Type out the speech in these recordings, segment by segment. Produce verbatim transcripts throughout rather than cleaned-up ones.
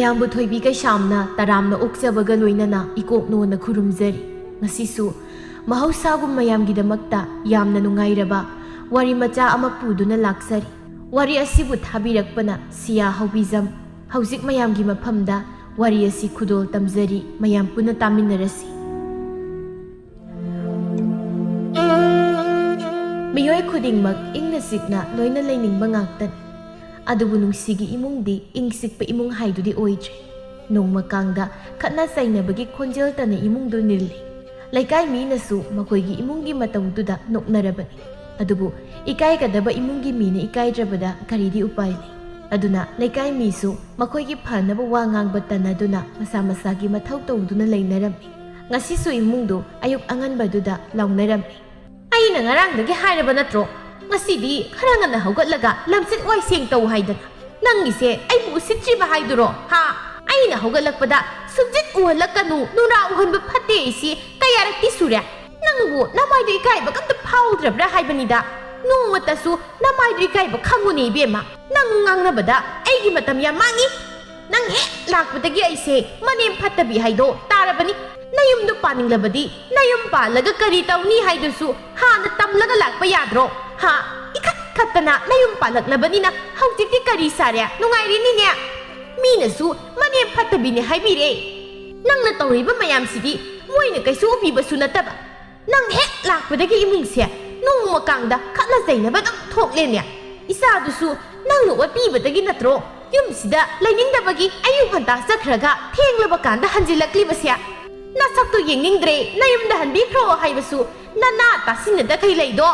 ꯅꯝꯕꯨ ꯊꯣꯏꯕꯤ ꯀꯩꯁꯥꯝꯅ ꯇꯔꯥꯝꯅ ꯑꯣꯛꯆꯕꯒ ꯂꯣꯏꯅꯅ ꯏꯀꯣꯛꯅꯣꯅ ꯈꯨꯔꯨꯝꯖꯔꯤ꯫ ꯉꯁꯤꯁꯨ ꯃꯍꯧꯁꯥꯒꯨꯝ ꯃꯌꯥꯝꯒꯤꯗꯃꯛꯇ ꯌꯥꯝꯅ ꯅꯨꯡꯉꯥꯏꯔꯕ ꯋꯥꯔꯤ ꯃꯆꯥ ꯑꯃ ꯄꯨꯗꯨꯅ ꯂꯥꯛꯆꯔꯤ꯫ ꯋꯥꯔꯤ ꯑꯁꯤꯕꯨ ꯊꯥꯕꯤꯔꯛꯄꯅ ꯁꯤꯌꯥ ꯍꯧꯕꯤꯖꯝ꯫ ꯍꯧꯖꯤꯛ ꯃꯌꯥꯝꯒꯤ ꯃꯐꯝꯗ ꯋꯥꯔꯤ ꯑꯁꯤ ꯈꯨꯗꯣꯜ ꯇꯝꯖꯔꯤ, ꯃꯌꯥꯝ ꯄꯨꯟꯅ ꯇꯥꯃꯤꯟꯅꯔꯁꯤ꯫ ꯃꯤꯑꯣꯏ ꯈꯨꯗꯤꯡꯃꯛ ꯏꯪꯅ ꯆꯤꯛꯅ ꯂꯣꯏꯅ ꯂꯩꯅꯤꯡꯕ ꯉꯥꯛꯇꯅꯤ꯫ ꯑꯗꯨꯕꯨ ꯅꯨꯡꯁꯤꯒꯤ ꯏꯃꯨꯡꯗꯤ ꯏꯪ ꯆꯤꯛꯄ ꯏꯃꯨꯡ ꯍꯥꯏꯗꯨꯗꯤ ꯑꯣꯏꯗ꯭ꯔꯦ꯫ ꯅꯣꯡꯃ ꯀꯥꯡꯗ ꯈꯠꯅ ꯆꯩꯅꯕꯒꯤ ꯈꯣꯟꯖꯦꯜꯇꯅ ꯏꯃꯨꯡꯗꯨ ꯅꯤꯜꯂꯤ꯫ ꯂꯩꯀꯥꯏ ꯃꯤꯅꯁꯨ ꯃꯈꯣꯏꯒꯤ ꯏꯃꯨꯡꯒꯤ ꯃꯇꯧꯗꯨꯗ ꯅꯣꯛꯅꯔꯕꯅꯤ꯫ ꯑꯗꯨꯕꯨ ꯏꯀꯥꯏꯒꯗꯕ ꯏꯃꯨꯡꯒꯤ ꯃꯤꯅ ꯏꯀꯥꯏꯗ꯭ꯔꯕꯗ ꯀꯔꯤꯗꯤ ꯎꯄꯥꯏ ꯂꯩ? ꯑꯗꯨꯅ ꯂꯩꯀꯥꯏ ꯃꯤꯁꯨ ꯃꯈꯣꯏꯒꯤ ꯐꯅꯕ ꯋꯥ ꯉꯥꯡꯕ ꯇꯟꯅꯗꯨꯅ ꯃꯁꯥ ꯃꯁꯥꯒꯤ ꯃꯊꯧ ꯇꯧꯗꯨꯅ ꯂꯩꯅꯔꯝꯃꯤ꯫ ꯉꯁꯤꯁꯨ ꯏꯃꯨꯡꯗꯨ ꯑꯌꯨꯛ ꯑꯉꯟꯕꯗꯨꯗ ꯂꯥꯎꯅꯔꯝꯃꯤ꯫ "ꯑꯩꯅ ꯉꯔꯥꯡꯗꯒꯤ ꯍꯥꯏꯔꯕ ꯅꯠꯇ꯭ꯔꯣ, ꯉꯁꯤꯗꯤ ꯈꯔ ꯉꯟꯅ ꯍꯧꯒꯠꯂꯒ ꯂꯝꯆꯠ ꯋꯥꯏꯁꯦꯡ ꯇꯧ ꯍꯥꯏꯗꯅ? ꯅꯪꯒꯤꯁꯦ ꯑꯩꯕꯨ ꯎꯁꯤꯠꯇ꯭ꯔꯤꯕ ꯍꯥꯏꯗꯨꯔꯣ? ꯍꯥ? ꯑꯩꯅ ꯍꯧꯒꯠꯂꯛꯄꯗ ꯁꯨꯝꯆꯤꯠ ꯎꯍꯜꯂꯛꯀꯅꯨ, ꯅꯨꯔꯥ ꯎꯍꯟꯕ ꯐꯠꯇꯦ ꯑꯩꯁꯤ ꯀꯌꯥꯔꯛꯇꯤ ꯁꯨꯔꯦ꯫ ꯅꯪꯕꯨ ꯅꯃꯥꯏꯗꯨ ꯏꯀꯥꯏꯕꯒ ꯑꯝꯇ ꯐꯥꯎꯗ꯭ꯔꯕ꯭ꯔꯥ ꯍꯥꯏꯕꯅꯤꯗ? ꯅꯣꯡꯃꯇꯁꯨ ꯅꯃꯥꯏꯗꯨ ꯏꯀꯥꯏꯕ ꯈꯪꯉꯨꯅꯦ ꯏꯕꯦꯝꯃ꯫ ꯅꯪ ꯉꯥꯡꯅꯕꯗ ꯑꯩꯒꯤ ꯃꯇꯝ ꯌꯥꯝ ꯃꯥꯡꯉꯤ꯫ ꯅꯪ ꯍꯦꯛ ꯂꯥꯛꯄꯗꯒꯤ ꯑꯩꯁꯦ ꯃꯅꯦꯝ ꯐꯠꯇꯕꯤ ꯍꯥꯏꯗꯣ ꯇꯥꯔꯕꯅꯤ꯫ ꯅꯌꯨꯝꯗꯣ ꯄꯥꯅꯤꯡꯂꯕꯗꯤ ꯅꯌꯨꯝ ꯄꯥꯜꯂꯒ ꯀꯔꯤ ꯇꯧꯅꯤ ꯍꯥꯏꯗꯨꯁꯨ ꯍꯥꯟꯅ ꯇꯝꯂꯒ ꯂꯥꯛꯄ ꯌꯥꯗ꯭ꯔꯣ? ꯍꯥ? ꯏꯈꯠ ꯈꯠꯇꯅ ꯅꯌꯨꯝ ꯄꯥꯜꯂꯛꯂꯕꯅꯤꯅ ꯍꯧꯖꯤꯛꯇꯤ ꯀꯔꯤ ꯁꯥꯔꯦ? ꯅꯨꯡꯉꯥꯏꯔꯤꯅꯤꯅꯦ?" ꯃꯤꯅꯁꯨ ꯃꯅꯦꯝ ꯐꯠꯇꯕꯤꯅꯦ ꯍꯥꯏꯕꯤꯔꯦ꯫ ꯅꯪꯅ ꯇꯧꯔꯤꯕ ꯃꯌꯥꯝꯁꯤꯗꯤ ꯃꯣꯏꯅ ꯀꯩꯁꯨ ꯎꯕꯤꯕꯁꯨ ꯅꯠꯇꯕ꯫ ꯅꯪ ꯍꯦꯛ ꯂꯥꯛꯄꯗꯒꯤ ꯏꯃꯨꯡꯁꯦ ꯅꯣꯡꯃ ꯀꯥꯡꯗ ꯈꯠꯅ ꯆꯩꯅꯕ ꯑꯗꯨꯝ ꯊꯣꯛꯂꯦꯅꯦ꯫ ꯏꯆꯥꯗꯨꯁꯨ ꯅꯪꯅ ꯑꯣꯠꯄꯤꯕꯗꯒꯤ ꯅꯠꯇ꯭ꯔꯣ ꯌꯨꯝꯁꯤꯗ ꯂꯩꯅꯤꯡꯗꯕꯒꯤ ꯑꯌꯨꯛ ꯉꯟꯇꯥ ꯆꯠꯈ꯭ꯔꯒ ꯊꯦꯡꯂꯕ ꯀꯥꯟꯗ ꯍꯟꯖꯤꯜꯂꯛꯂꯤꯕꯁꯦ? ꯅꯁꯛꯇꯨ ꯌꯦꯡꯅꯤꯡꯗ꯭ꯔꯦ, ꯅꯌꯨꯝꯗ ꯍꯟꯕꯤꯈ꯭ꯔꯣ ꯍꯥꯏꯕꯁꯨ ꯅꯅꯥ ꯇꯥꯁꯤꯟꯅꯗꯈꯩ ꯂꯩꯗꯣ꯫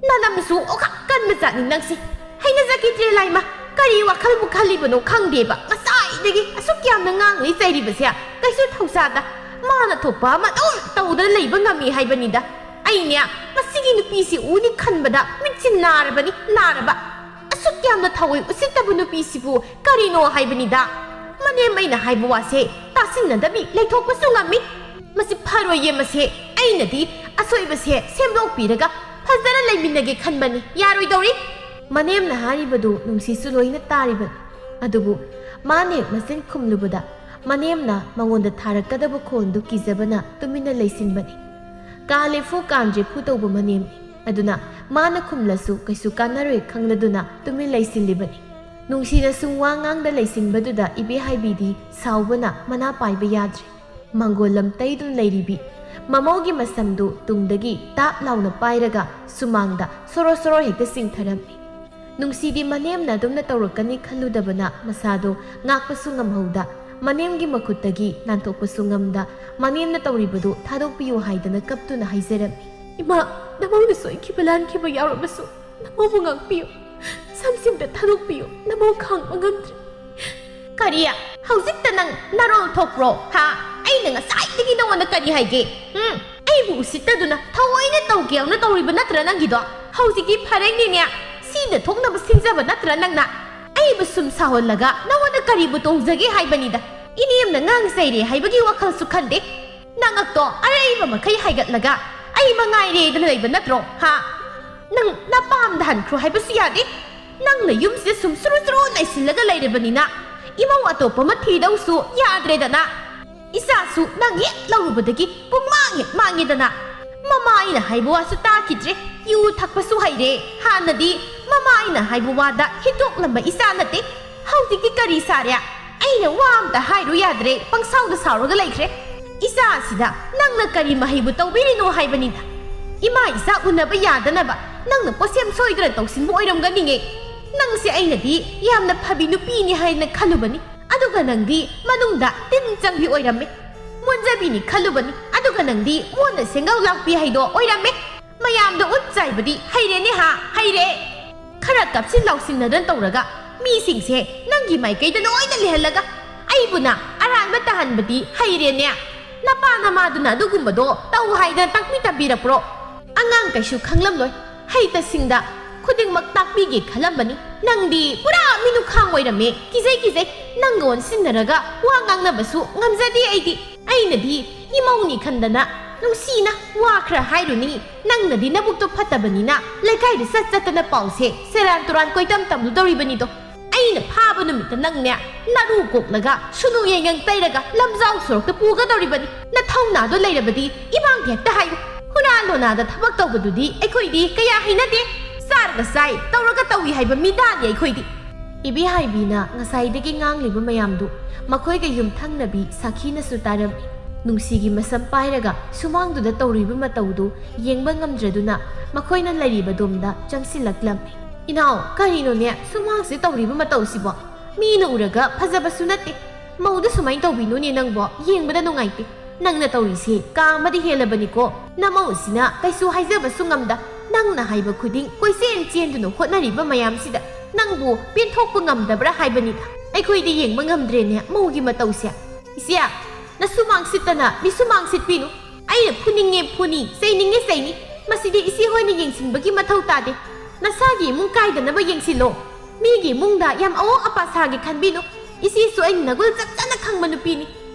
ꯅꯅꯝꯁꯨ ꯑꯣꯈꯥꯛ ꯀꯟꯕ ꯖꯥꯠꯅꯤ ꯅꯪꯁꯦ꯫ ꯍꯩꯅꯖꯈꯤꯗ꯭ꯔꯦ ꯂꯥꯏꯃ, ꯀꯔꯤ ꯋꯥꯈꯜꯕꯨ ꯈꯜꯂꯤꯕꯅꯣ ꯈꯪꯗꯦꯕ꯫ ꯉꯁꯥꯏꯗꯒꯤ ꯑꯁꯨꯛ ꯌꯥꯝꯅ ꯉꯥꯡꯂꯤ ꯆꯩꯔꯤꯕꯁꯦ ꯀꯩꯁꯨ ꯊꯧꯁꯥꯗ꯫ ꯃꯥꯅ ꯊꯣꯛꯄ ꯑꯃ ꯑꯗꯨꯝ ꯇꯧꯗꯅ ꯂꯩꯕ ꯉꯝꯃꯤ ꯍꯥꯏꯕꯅꯤꯗ꯫ ꯑꯩꯅꯦ, ꯃꯁꯤꯒꯤ ꯅꯨꯄꯤꯁꯤ ꯎꯅꯤ ꯈꯟꯕꯗ ꯃꯤꯠꯁꯤ ꯅꯥꯔꯕꯅꯤ, ꯅꯥꯔꯕ꯫ ꯑꯁꯨꯛ ꯌꯥꯝꯅ ꯊꯑꯣꯏ ꯎꯁꯤꯠꯇꯕ ꯅꯨꯄꯤꯁꯤꯕꯨ ꯀꯔꯤꯅꯣ ꯍꯥꯏꯕꯅꯤꯗ꯫ ꯃꯅꯦꯝ ꯑꯩꯅ ꯍꯥꯏꯕ ꯋꯥꯁꯦ ꯇꯥꯁꯤꯟꯅꯗꯕꯤ ꯂꯩꯊꯣꯛꯄꯁꯨ ꯉꯝꯃꯤ꯫ ꯃꯁꯤ ꯐꯔꯣꯏꯌꯦ ꯃꯁꯦ꯫ ꯑꯩꯅꯗꯤ ꯑꯁꯣꯏꯕꯁꯦ ꯁꯦꯝꯗꯣꯛꯄꯤꯔꯒ ꯐꯖꯅ ꯂꯩꯃꯤꯟꯅꯒꯦ ꯈꯟꯕꯅꯤ꯫ ꯌꯥꯔꯣꯏꯗꯧꯔꯤ꯫ ꯃꯅꯦꯝꯅ ꯍꯥꯏꯔꯤꯕꯗꯨ ꯅꯨꯡꯁꯤꯠꯁꯨ ꯂꯣꯏꯅ ꯇꯥꯔꯤꯕꯅꯤ꯫ ꯑꯗꯨꯕꯨ ꯃꯥꯅ ꯍꯦꯛ ꯃꯆꯤꯟ ꯈꯨꯝꯂꯨꯕꯗ ꯃꯅꯦꯝꯅ ꯃꯉꯣꯟꯗ ꯊꯥꯔꯛꯀꯗꯕ ꯈꯣꯟꯗꯨ ꯀꯤꯖꯕꯅ ꯇꯨꯃꯤꯟꯅ ꯂꯩꯁꯤꯟꯕꯅꯤ꯫ ꯀꯥꯂꯦꯐꯨ ꯀꯥꯟꯗ꯭ꯔꯦꯐꯨ ꯇꯧꯕ ꯃꯅꯦꯝꯅꯤ꯫ ꯑꯗꯨꯅ ꯃꯥꯅ ꯈꯨꯝꯂꯁꯨ ꯀꯩꯁꯨ ꯀꯥꯟꯅꯔꯣꯏ ꯈꯪꯂꯗꯨꯅ ꯇꯨꯃꯤꯟ ꯂꯩꯁꯤꯜꯂꯤꯕꯅꯤ꯫ ꯅꯨꯡꯁꯤꯅ ꯁꯨꯝ ꯋꯥ ꯉꯥꯡꯗ ꯂꯩꯁꯤꯟꯕꯗꯨꯗ ꯏꯕꯦꯍꯥꯏꯕꯤꯗꯤ ꯁꯥꯎꯕꯅ ꯃꯅꯥ ꯄꯥꯏꯕ ꯌꯥꯗ꯭ꯔꯦ꯫ ꯃꯪꯒꯣꯜ ꯂꯝ ꯇꯩꯗꯨꯅ ꯂꯩꯔꯤꯕꯤ ꯃꯃꯧꯒꯤ ꯃꯁꯝꯗꯨ ꯇꯨꯡꯗꯒꯤ ꯇꯥꯞ ꯂꯥꯎꯅ ꯄꯥꯏꯔꯒ ꯁꯨꯃꯥꯡꯗ ꯁꯣꯔꯣ ꯁꯣꯔꯣ ꯍꯦꯛꯇ ꯆꯤꯡꯊꯔꯝꯃꯤ꯫ ꯅꯨꯡꯁꯤꯗꯤ ꯃꯅꯦꯝꯅ ꯑꯗꯨꯝꯅ ꯇꯧꯔꯛꯀꯅꯤ ꯈꯜꯂꯨꯗꯕꯅ ꯃꯁꯥꯗꯣ ꯉꯥꯛꯄꯁꯨ ꯉꯝꯍꯧꯗ, ꯃꯅꯦꯝꯒꯤ ꯃꯈꯨꯠꯇꯒꯤ ꯅꯥꯟꯊꯣꯛꯄꯁꯨ ꯉꯝꯗ, ꯃꯅꯦꯝꯅ ꯇꯧꯔꯤꯕꯗꯨ ꯊꯥꯗꯣꯛꯄꯤꯌꯨ ꯍꯥꯏꯗꯅ ꯀꯞꯇꯨꯅ ꯍꯥꯏꯖꯔꯝꯃꯤ꯫ "ꯏꯃꯥ, ꯅꯃꯧꯅ ꯁꯣꯏꯈꯤꯕ ꯂꯥꯟꯈꯤꯕ ꯌꯥꯎꯔꯕꯁꯨ ꯅꯃꯧꯕꯨ ꯉꯥꯛꯄꯤꯌꯨ꯫ ꯁꯝꯁꯤꯝꯇ ꯊꯥꯗꯣꯛꯄꯤꯌꯨ꯫ ꯅꯃꯧ ꯈꯥꯡꯕ ꯉꯝꯗ꯭ꯔꯦ꯫" "ꯀꯔꯤ? ꯍꯧꯖꯤꯛꯇ ꯅꯪ ꯅꯔꯣꯜ ꯊꯣꯛꯄ꯭ꯔꯣ? ꯍꯥ? ꯑꯩꯅ ꯉꯁꯥꯏꯗꯒꯤ ꯅꯉꯣꯟꯗ ꯀꯔꯤ ꯍꯥꯏꯒꯦ? ꯎꯝ? ꯑꯩꯕꯨ ꯎꯁꯤꯠꯇꯗꯨꯅ ꯊꯑꯣꯏꯅ ꯇꯧꯒꯦ ꯍꯥꯏꯅ ꯇꯧꯔꯤꯕ ꯅꯠꯇ꯭ꯔꯥ ꯅꯪꯒꯤꯗꯣ? ꯍꯧꯖꯤꯛꯇꯤ ꯐꯔꯦꯅꯦꯅꯦ, ꯁꯤꯗ ꯊꯣꯛꯅꯕ ꯁꯤꯟꯖꯕ ꯅꯠꯇ꯭ꯔꯥ ꯅꯪꯅ? ꯑꯩꯕꯨ ꯁꯨꯝ ꯁꯥꯎꯍꯜꯂꯒ ꯅꯉꯣꯟꯗ ꯀꯔꯤꯕꯨ ꯇꯣꯡꯖꯒꯦ ꯍꯥꯏꯕꯅꯤꯗ? ꯏꯅꯦꯝꯅ ꯉꯥꯡ ꯆꯩꯔꯦ ꯍꯥꯏꯕꯒꯤ ꯋꯥꯈꯜꯁꯨ ꯈꯟꯗꯦ꯫ ꯅꯉꯛꯇꯣ ꯑꯔꯩꯕ ꯃꯈꯩ ꯍꯥꯏꯒꯠꯂꯒ ꯑꯩ ꯃꯉꯥꯏꯔꯦꯗꯅ ꯂꯩꯕ ꯅꯠꯇ꯭ꯔꯣ? ꯍꯥ? ꯅꯪ ꯅꯄꯥꯝꯗ ꯍꯟꯈ꯭ꯔꯣ ꯍꯥꯏꯕꯁꯨ ꯌꯥꯗꯦ꯫ ꯅꯪꯅ ꯌꯨꯝꯁꯤꯗ ꯁꯨꯝ ꯁꯨꯔꯨ ꯁꯨꯔꯨ ꯂꯩꯁꯤꯜꯂꯒ ꯂꯩꯔꯕꯅꯤꯅ ꯏꯃꯧ ꯑꯇꯣꯞꯄ ꯑꯃ ꯊꯤꯗꯧꯁꯨ ꯌꯥꯗ꯭ꯔꯦꯗꯅ꯫ ꯏꯆꯥꯁꯨ ꯅꯪ ꯍꯦꯛ ꯂꯧꯔꯨꯕꯗꯒꯤ ꯄꯨꯡꯃꯥꯡ ꯍꯦꯛ ꯃꯥꯡꯉꯦꯗꯅ꯫ ꯃꯃꯥ ꯑꯩꯅ ꯍꯥꯏꯕ ꯋꯥꯁꯨ ꯇꯥꯈꯤꯗ꯭ꯔꯦ꯫ ꯌꯨ ꯊꯛꯄꯁꯨ ꯍꯩꯔꯦ꯫ ꯍꯥꯟꯅꯗꯤ ꯃꯃꯥ ꯑꯩꯅ ꯍꯥꯏꯕ ꯋꯥꯗ ꯍꯤꯇꯣꯛꯂꯝꯕ ꯏꯆꯥ ꯅꯠꯇꯦ꯫ ꯍꯧꯖꯤꯛꯇꯤ ꯀꯔꯤ ꯁꯥꯔꯦ? ꯑꯩꯅ ꯋꯥ ꯑꯝꯇ ꯍꯥꯏꯔꯨ ꯌꯥꯗ꯭ꯔꯦ, ꯄꯪꯁꯥꯎꯗ ꯁꯥꯎꯔꯒ ꯂꯩꯈ꯭ꯔꯦ꯫ ꯏꯆꯥ ꯑꯁꯤꯗ ꯅꯪꯅ ꯀꯔꯤ ꯃꯍꯩꯕꯨ ꯇꯧꯕꯤꯔꯤꯅꯣ ꯍꯥꯏꯕꯅꯤꯗ? ꯏꯃꯥ ꯏꯆꯥ ꯎꯅꯕ ꯌꯥꯗꯅꯕ ꯅꯪꯅ ꯄꯣꯠꯁꯦꯝ ꯁꯣꯏꯗꯅ ꯇꯧꯁꯤꯟꯕ ꯑꯣꯏꯔꯝꯒꯅꯤꯉꯦ꯫ ꯅꯪꯁꯦ ꯑꯩꯅꯗꯤ ꯌꯥꯝꯅ ꯐꯕꯤ ꯅꯨꯄꯤꯅꯤ ꯍꯥꯏꯅ ꯈꯜꯂꯨꯕꯅꯤ, ꯑꯗꯨꯒ ꯅꯪꯗꯤ ꯃꯅꯨꯡꯗ ꯇꯤꯟ ꯆꯪꯕꯤ ꯑꯣꯏꯔꯝꯃꯦ꯫ ꯃꯣꯟꯖꯕꯤꯅꯤ ꯈꯜꯂꯨꯕꯅꯤ, ꯑꯗꯨꯒ ꯅꯪꯗꯤ ꯃꯣꯟꯅ ꯁꯦꯡꯒꯧ ꯂꯥꯛꯄꯤ ꯍꯥꯏꯗꯣ ꯑꯣꯏꯔꯝꯃꯦ꯫ ꯃꯌꯥꯝꯗ ꯎꯠ ꯆꯥꯏꯕꯗꯤ ꯍꯩꯔꯦꯅꯦ ꯍꯥ, ꯍꯩꯔꯦ꯫ ꯈꯔ ꯀꯥꯞꯁꯤꯟ ꯂꯥꯎꯁꯤꯟꯅꯗꯅ ꯇꯧꯔꯒ ꯃꯤꯁꯤꯡꯁꯦ ꯅꯪꯒꯤ ꯃꯥꯏꯀꯩꯗ ꯂꯣꯏꯅ ꯂꯩꯍꯜꯂꯒ ꯑꯩꯕꯨꯅ ꯑꯔꯥꯟꯕ ꯇꯥꯍꯟꯕꯗꯤ ꯍꯩꯔꯦꯅꯦ꯫ ꯅꯄꯥ ꯅꯃꯥꯗꯨꯅ ꯑꯗꯨꯒꯨꯝꯕꯗꯣ ꯇꯧ ꯍꯥꯏꯗꯅ ꯇꯥꯛꯄꯤ ꯇꯝꯕꯤꯔꯛꯄ꯭ꯔꯣ? ꯑꯉꯥꯡ ꯀꯩꯁꯨ ꯈꯪꯂꯝꯂꯣꯏ꯫ ꯍꯩꯇ ꯁꯤꯡꯗ ꯈꯨꯗꯤꯡꯃꯛ ꯇꯥꯛꯄꯤꯒꯦ ꯈꯜꯂꯝꯕꯅꯤ꯫ ꯅꯪꯗꯤ ꯄꯨꯔꯥ ꯃꯤꯅꯨꯈꯥꯡ ꯑꯣꯏꯔꯝꯃꯦ꯫ ꯀꯤꯖꯩ, ꯀꯤꯖꯩ꯫ ꯅꯪꯒ ꯑꯣꯟꯁꯤꯟꯅꯔꯒ ꯋꯥ ꯉꯥꯡꯅꯕꯁꯨ ꯉꯝꯖꯗꯦ ꯑꯩꯗꯤ꯫ ꯑꯩꯅꯗꯤ ꯏꯃꯧꯅꯤ ꯈꯟꯗꯅ ꯅꯨꯡꯁꯤꯅ ꯋꯥ ꯈꯔ ꯍꯥꯏꯔꯨꯅꯤ꯫ ꯅꯪꯅꯗꯤ ꯅꯕꯨꯛꯇꯣ ꯐꯠꯇꯕꯅꯤꯅ ꯂꯩꯀꯥꯏꯗ ꯆꯠ ꯆꯠꯇꯅ ꯄꯥꯎꯁꯦ ꯁꯦꯔꯥꯟ ꯇꯨꯔꯥꯟ ꯀꯣꯏꯇꯝ ꯇꯝꯂꯨꯗꯧꯔꯤꯕꯅꯤꯗꯣ꯫ ꯑꯩ ꯑꯩꯅ ꯐꯥꯕ ꯅꯨꯃꯤꯠꯇ ꯅꯪꯅꯦ, ꯅꯔꯨ ꯀꯣꯛꯂꯒ ꯁꯨꯅꯨ ꯌꯦꯡꯉꯪ ꯇꯩꯔꯒ ꯂꯝꯖꯥꯎ ꯁꯣꯔꯣꯛꯇ ꯄꯨꯒꯗꯧꯔꯤꯕꯅꯤ꯫ ꯅꯊꯧꯅꯥꯗꯣ ꯂꯩꯔꯕꯗꯤ ꯏꯃꯥꯡꯗ ꯍꯦꯛꯇ ꯍꯥꯏꯌꯨ꯫ ꯍꯨꯔꯥ ꯂꯣꯅꯥꯗ ꯊꯕꯛ ꯇꯧꯕꯗꯨꯗꯤ ꯑꯩꯈꯣꯏꯗꯤ ꯀꯌꯥ ꯍꯩꯅꯗꯦ꯫ ꯆꯥꯔꯒ ꯆꯥꯏ, ꯇꯧꯔꯒ ꯇꯧꯏ ꯍꯥꯏꯕ ꯃꯤꯗꯥꯅꯤ ꯑꯩꯈꯣꯏꯗꯤ꯫ ꯏꯕꯦꯍꯥꯏꯕꯤꯅ ꯉꯁꯥꯏꯗꯒꯤ ꯉꯥꯡꯂꯤꯕ ꯃꯌꯥꯝꯗꯨ ꯃꯈꯣꯏꯒ ꯌꯨꯝꯊꯪꯅꯕꯤ ꯁꯥꯈꯤꯅꯁꯨ ꯇꯥꯔꯝꯃꯤ꯫ ꯅꯨꯡꯁꯤꯒꯤ ꯃꯁꯝ ꯄꯥꯏꯔꯒ ꯁꯨꯃꯥꯡꯗꯨꯗ ꯇꯧꯔꯤꯕ ꯃꯇꯧꯗꯨ ꯌꯦꯡꯕ ꯉꯝꯗ꯭ꯔꯗꯨꯅ ꯃꯈꯣꯏꯅ ꯂꯩꯔꯤꯕ ꯗꯣꯝꯗ ꯆꯪꯁꯤꯜꯂꯛꯂꯝꯃꯤ꯫ "ꯏꯅꯥꯎ, ꯀꯔꯤꯅꯣꯅꯦ ꯁꯨꯃꯥꯡꯁꯤ ꯇꯧꯔꯤꯕ ꯃꯇꯧꯁꯤꯕꯣ? ꯃꯤꯅ ꯎꯔꯒ ꯐꯖꯕꯁꯨ ꯅꯠꯇꯦ꯫ ꯃꯧꯗ ꯁꯨꯃꯥꯏꯅ ꯇꯧꯕꯤꯅꯨꯅꯦ ꯅꯪꯕꯣ, ꯌꯦꯡꯕꯗ ꯅꯨꯡꯉꯥꯏꯇꯦ꯫ ꯅꯪꯅ ꯇꯧꯔꯤꯁꯤ ꯀꯥ ꯑꯃꯗꯤ ꯍꯦꯜꯂꯕꯅꯤꯀꯣ꯫ ꯅꯃꯧꯁꯤꯅ ꯀꯩꯁꯨ ꯍꯥꯏꯖꯕꯁꯨ ꯉꯝꯗ, ꯅꯪꯅ ꯍꯥꯏꯕ ꯈꯨꯗꯤꯡ ꯀꯣꯏꯆꯦꯟ ꯆꯦꯟꯗꯨꯅ ꯍꯣꯠꯅꯔꯤꯕ ꯃꯌꯥꯝꯁꯤꯗ ꯅꯪꯕꯨ ꯄꯦꯟꯊꯣꯛꯄ ꯉꯝꯗꯕ꯭ꯔꯥ ꯍꯥꯏꯕꯅꯤꯗ꯫ ꯑꯩꯈꯣꯏꯗꯤ ꯌꯦꯡꯕ ꯉꯝꯗ꯭ꯔꯦꯅꯦ ꯃꯧꯒꯤ ꯃꯇꯧꯁꯦ꯫ ꯏꯆꯦ, ꯅꯁꯨꯃꯥꯡ ꯁꯤꯠꯇꯅ ꯃꯤꯁꯨꯃꯥꯡ ꯁꯤꯠꯄꯤꯅꯨ꯫ ꯑꯩꯅ ꯐꯨꯅꯤꯡꯉꯦ ꯐꯨꯅꯤ, ꯆꯩꯅꯤꯡꯉꯦ ꯆꯩꯅꯤ꯫ ꯃꯁꯤꯗꯤ ꯏꯆꯦ ꯍꯣꯏꯅ ꯌꯦꯡꯁꯤꯟꯕꯒꯤ ꯃꯊꯧ ꯇꯥꯗꯦ꯫ ꯅꯁꯥꯒꯤ ꯏꯃꯨꯡ ꯀꯥꯏꯗꯅꯕ ꯌꯦꯡꯁꯤꯜꯂꯣ꯫ ꯃꯤꯒꯤ ꯏꯃꯨꯡꯗ ꯌꯥꯝ ꯑꯋꯥ ꯑꯄꯥ ꯁꯥꯒꯦ ꯈꯟꯕꯤꯅꯨ꯫ ꯏꯆꯦꯁꯨ ꯑꯩꯅ ꯅꯒꯨꯜ ꯆꯞ ꯆꯥꯅ ꯈꯪꯕ ꯅꯨꯄꯤꯅꯤ꯫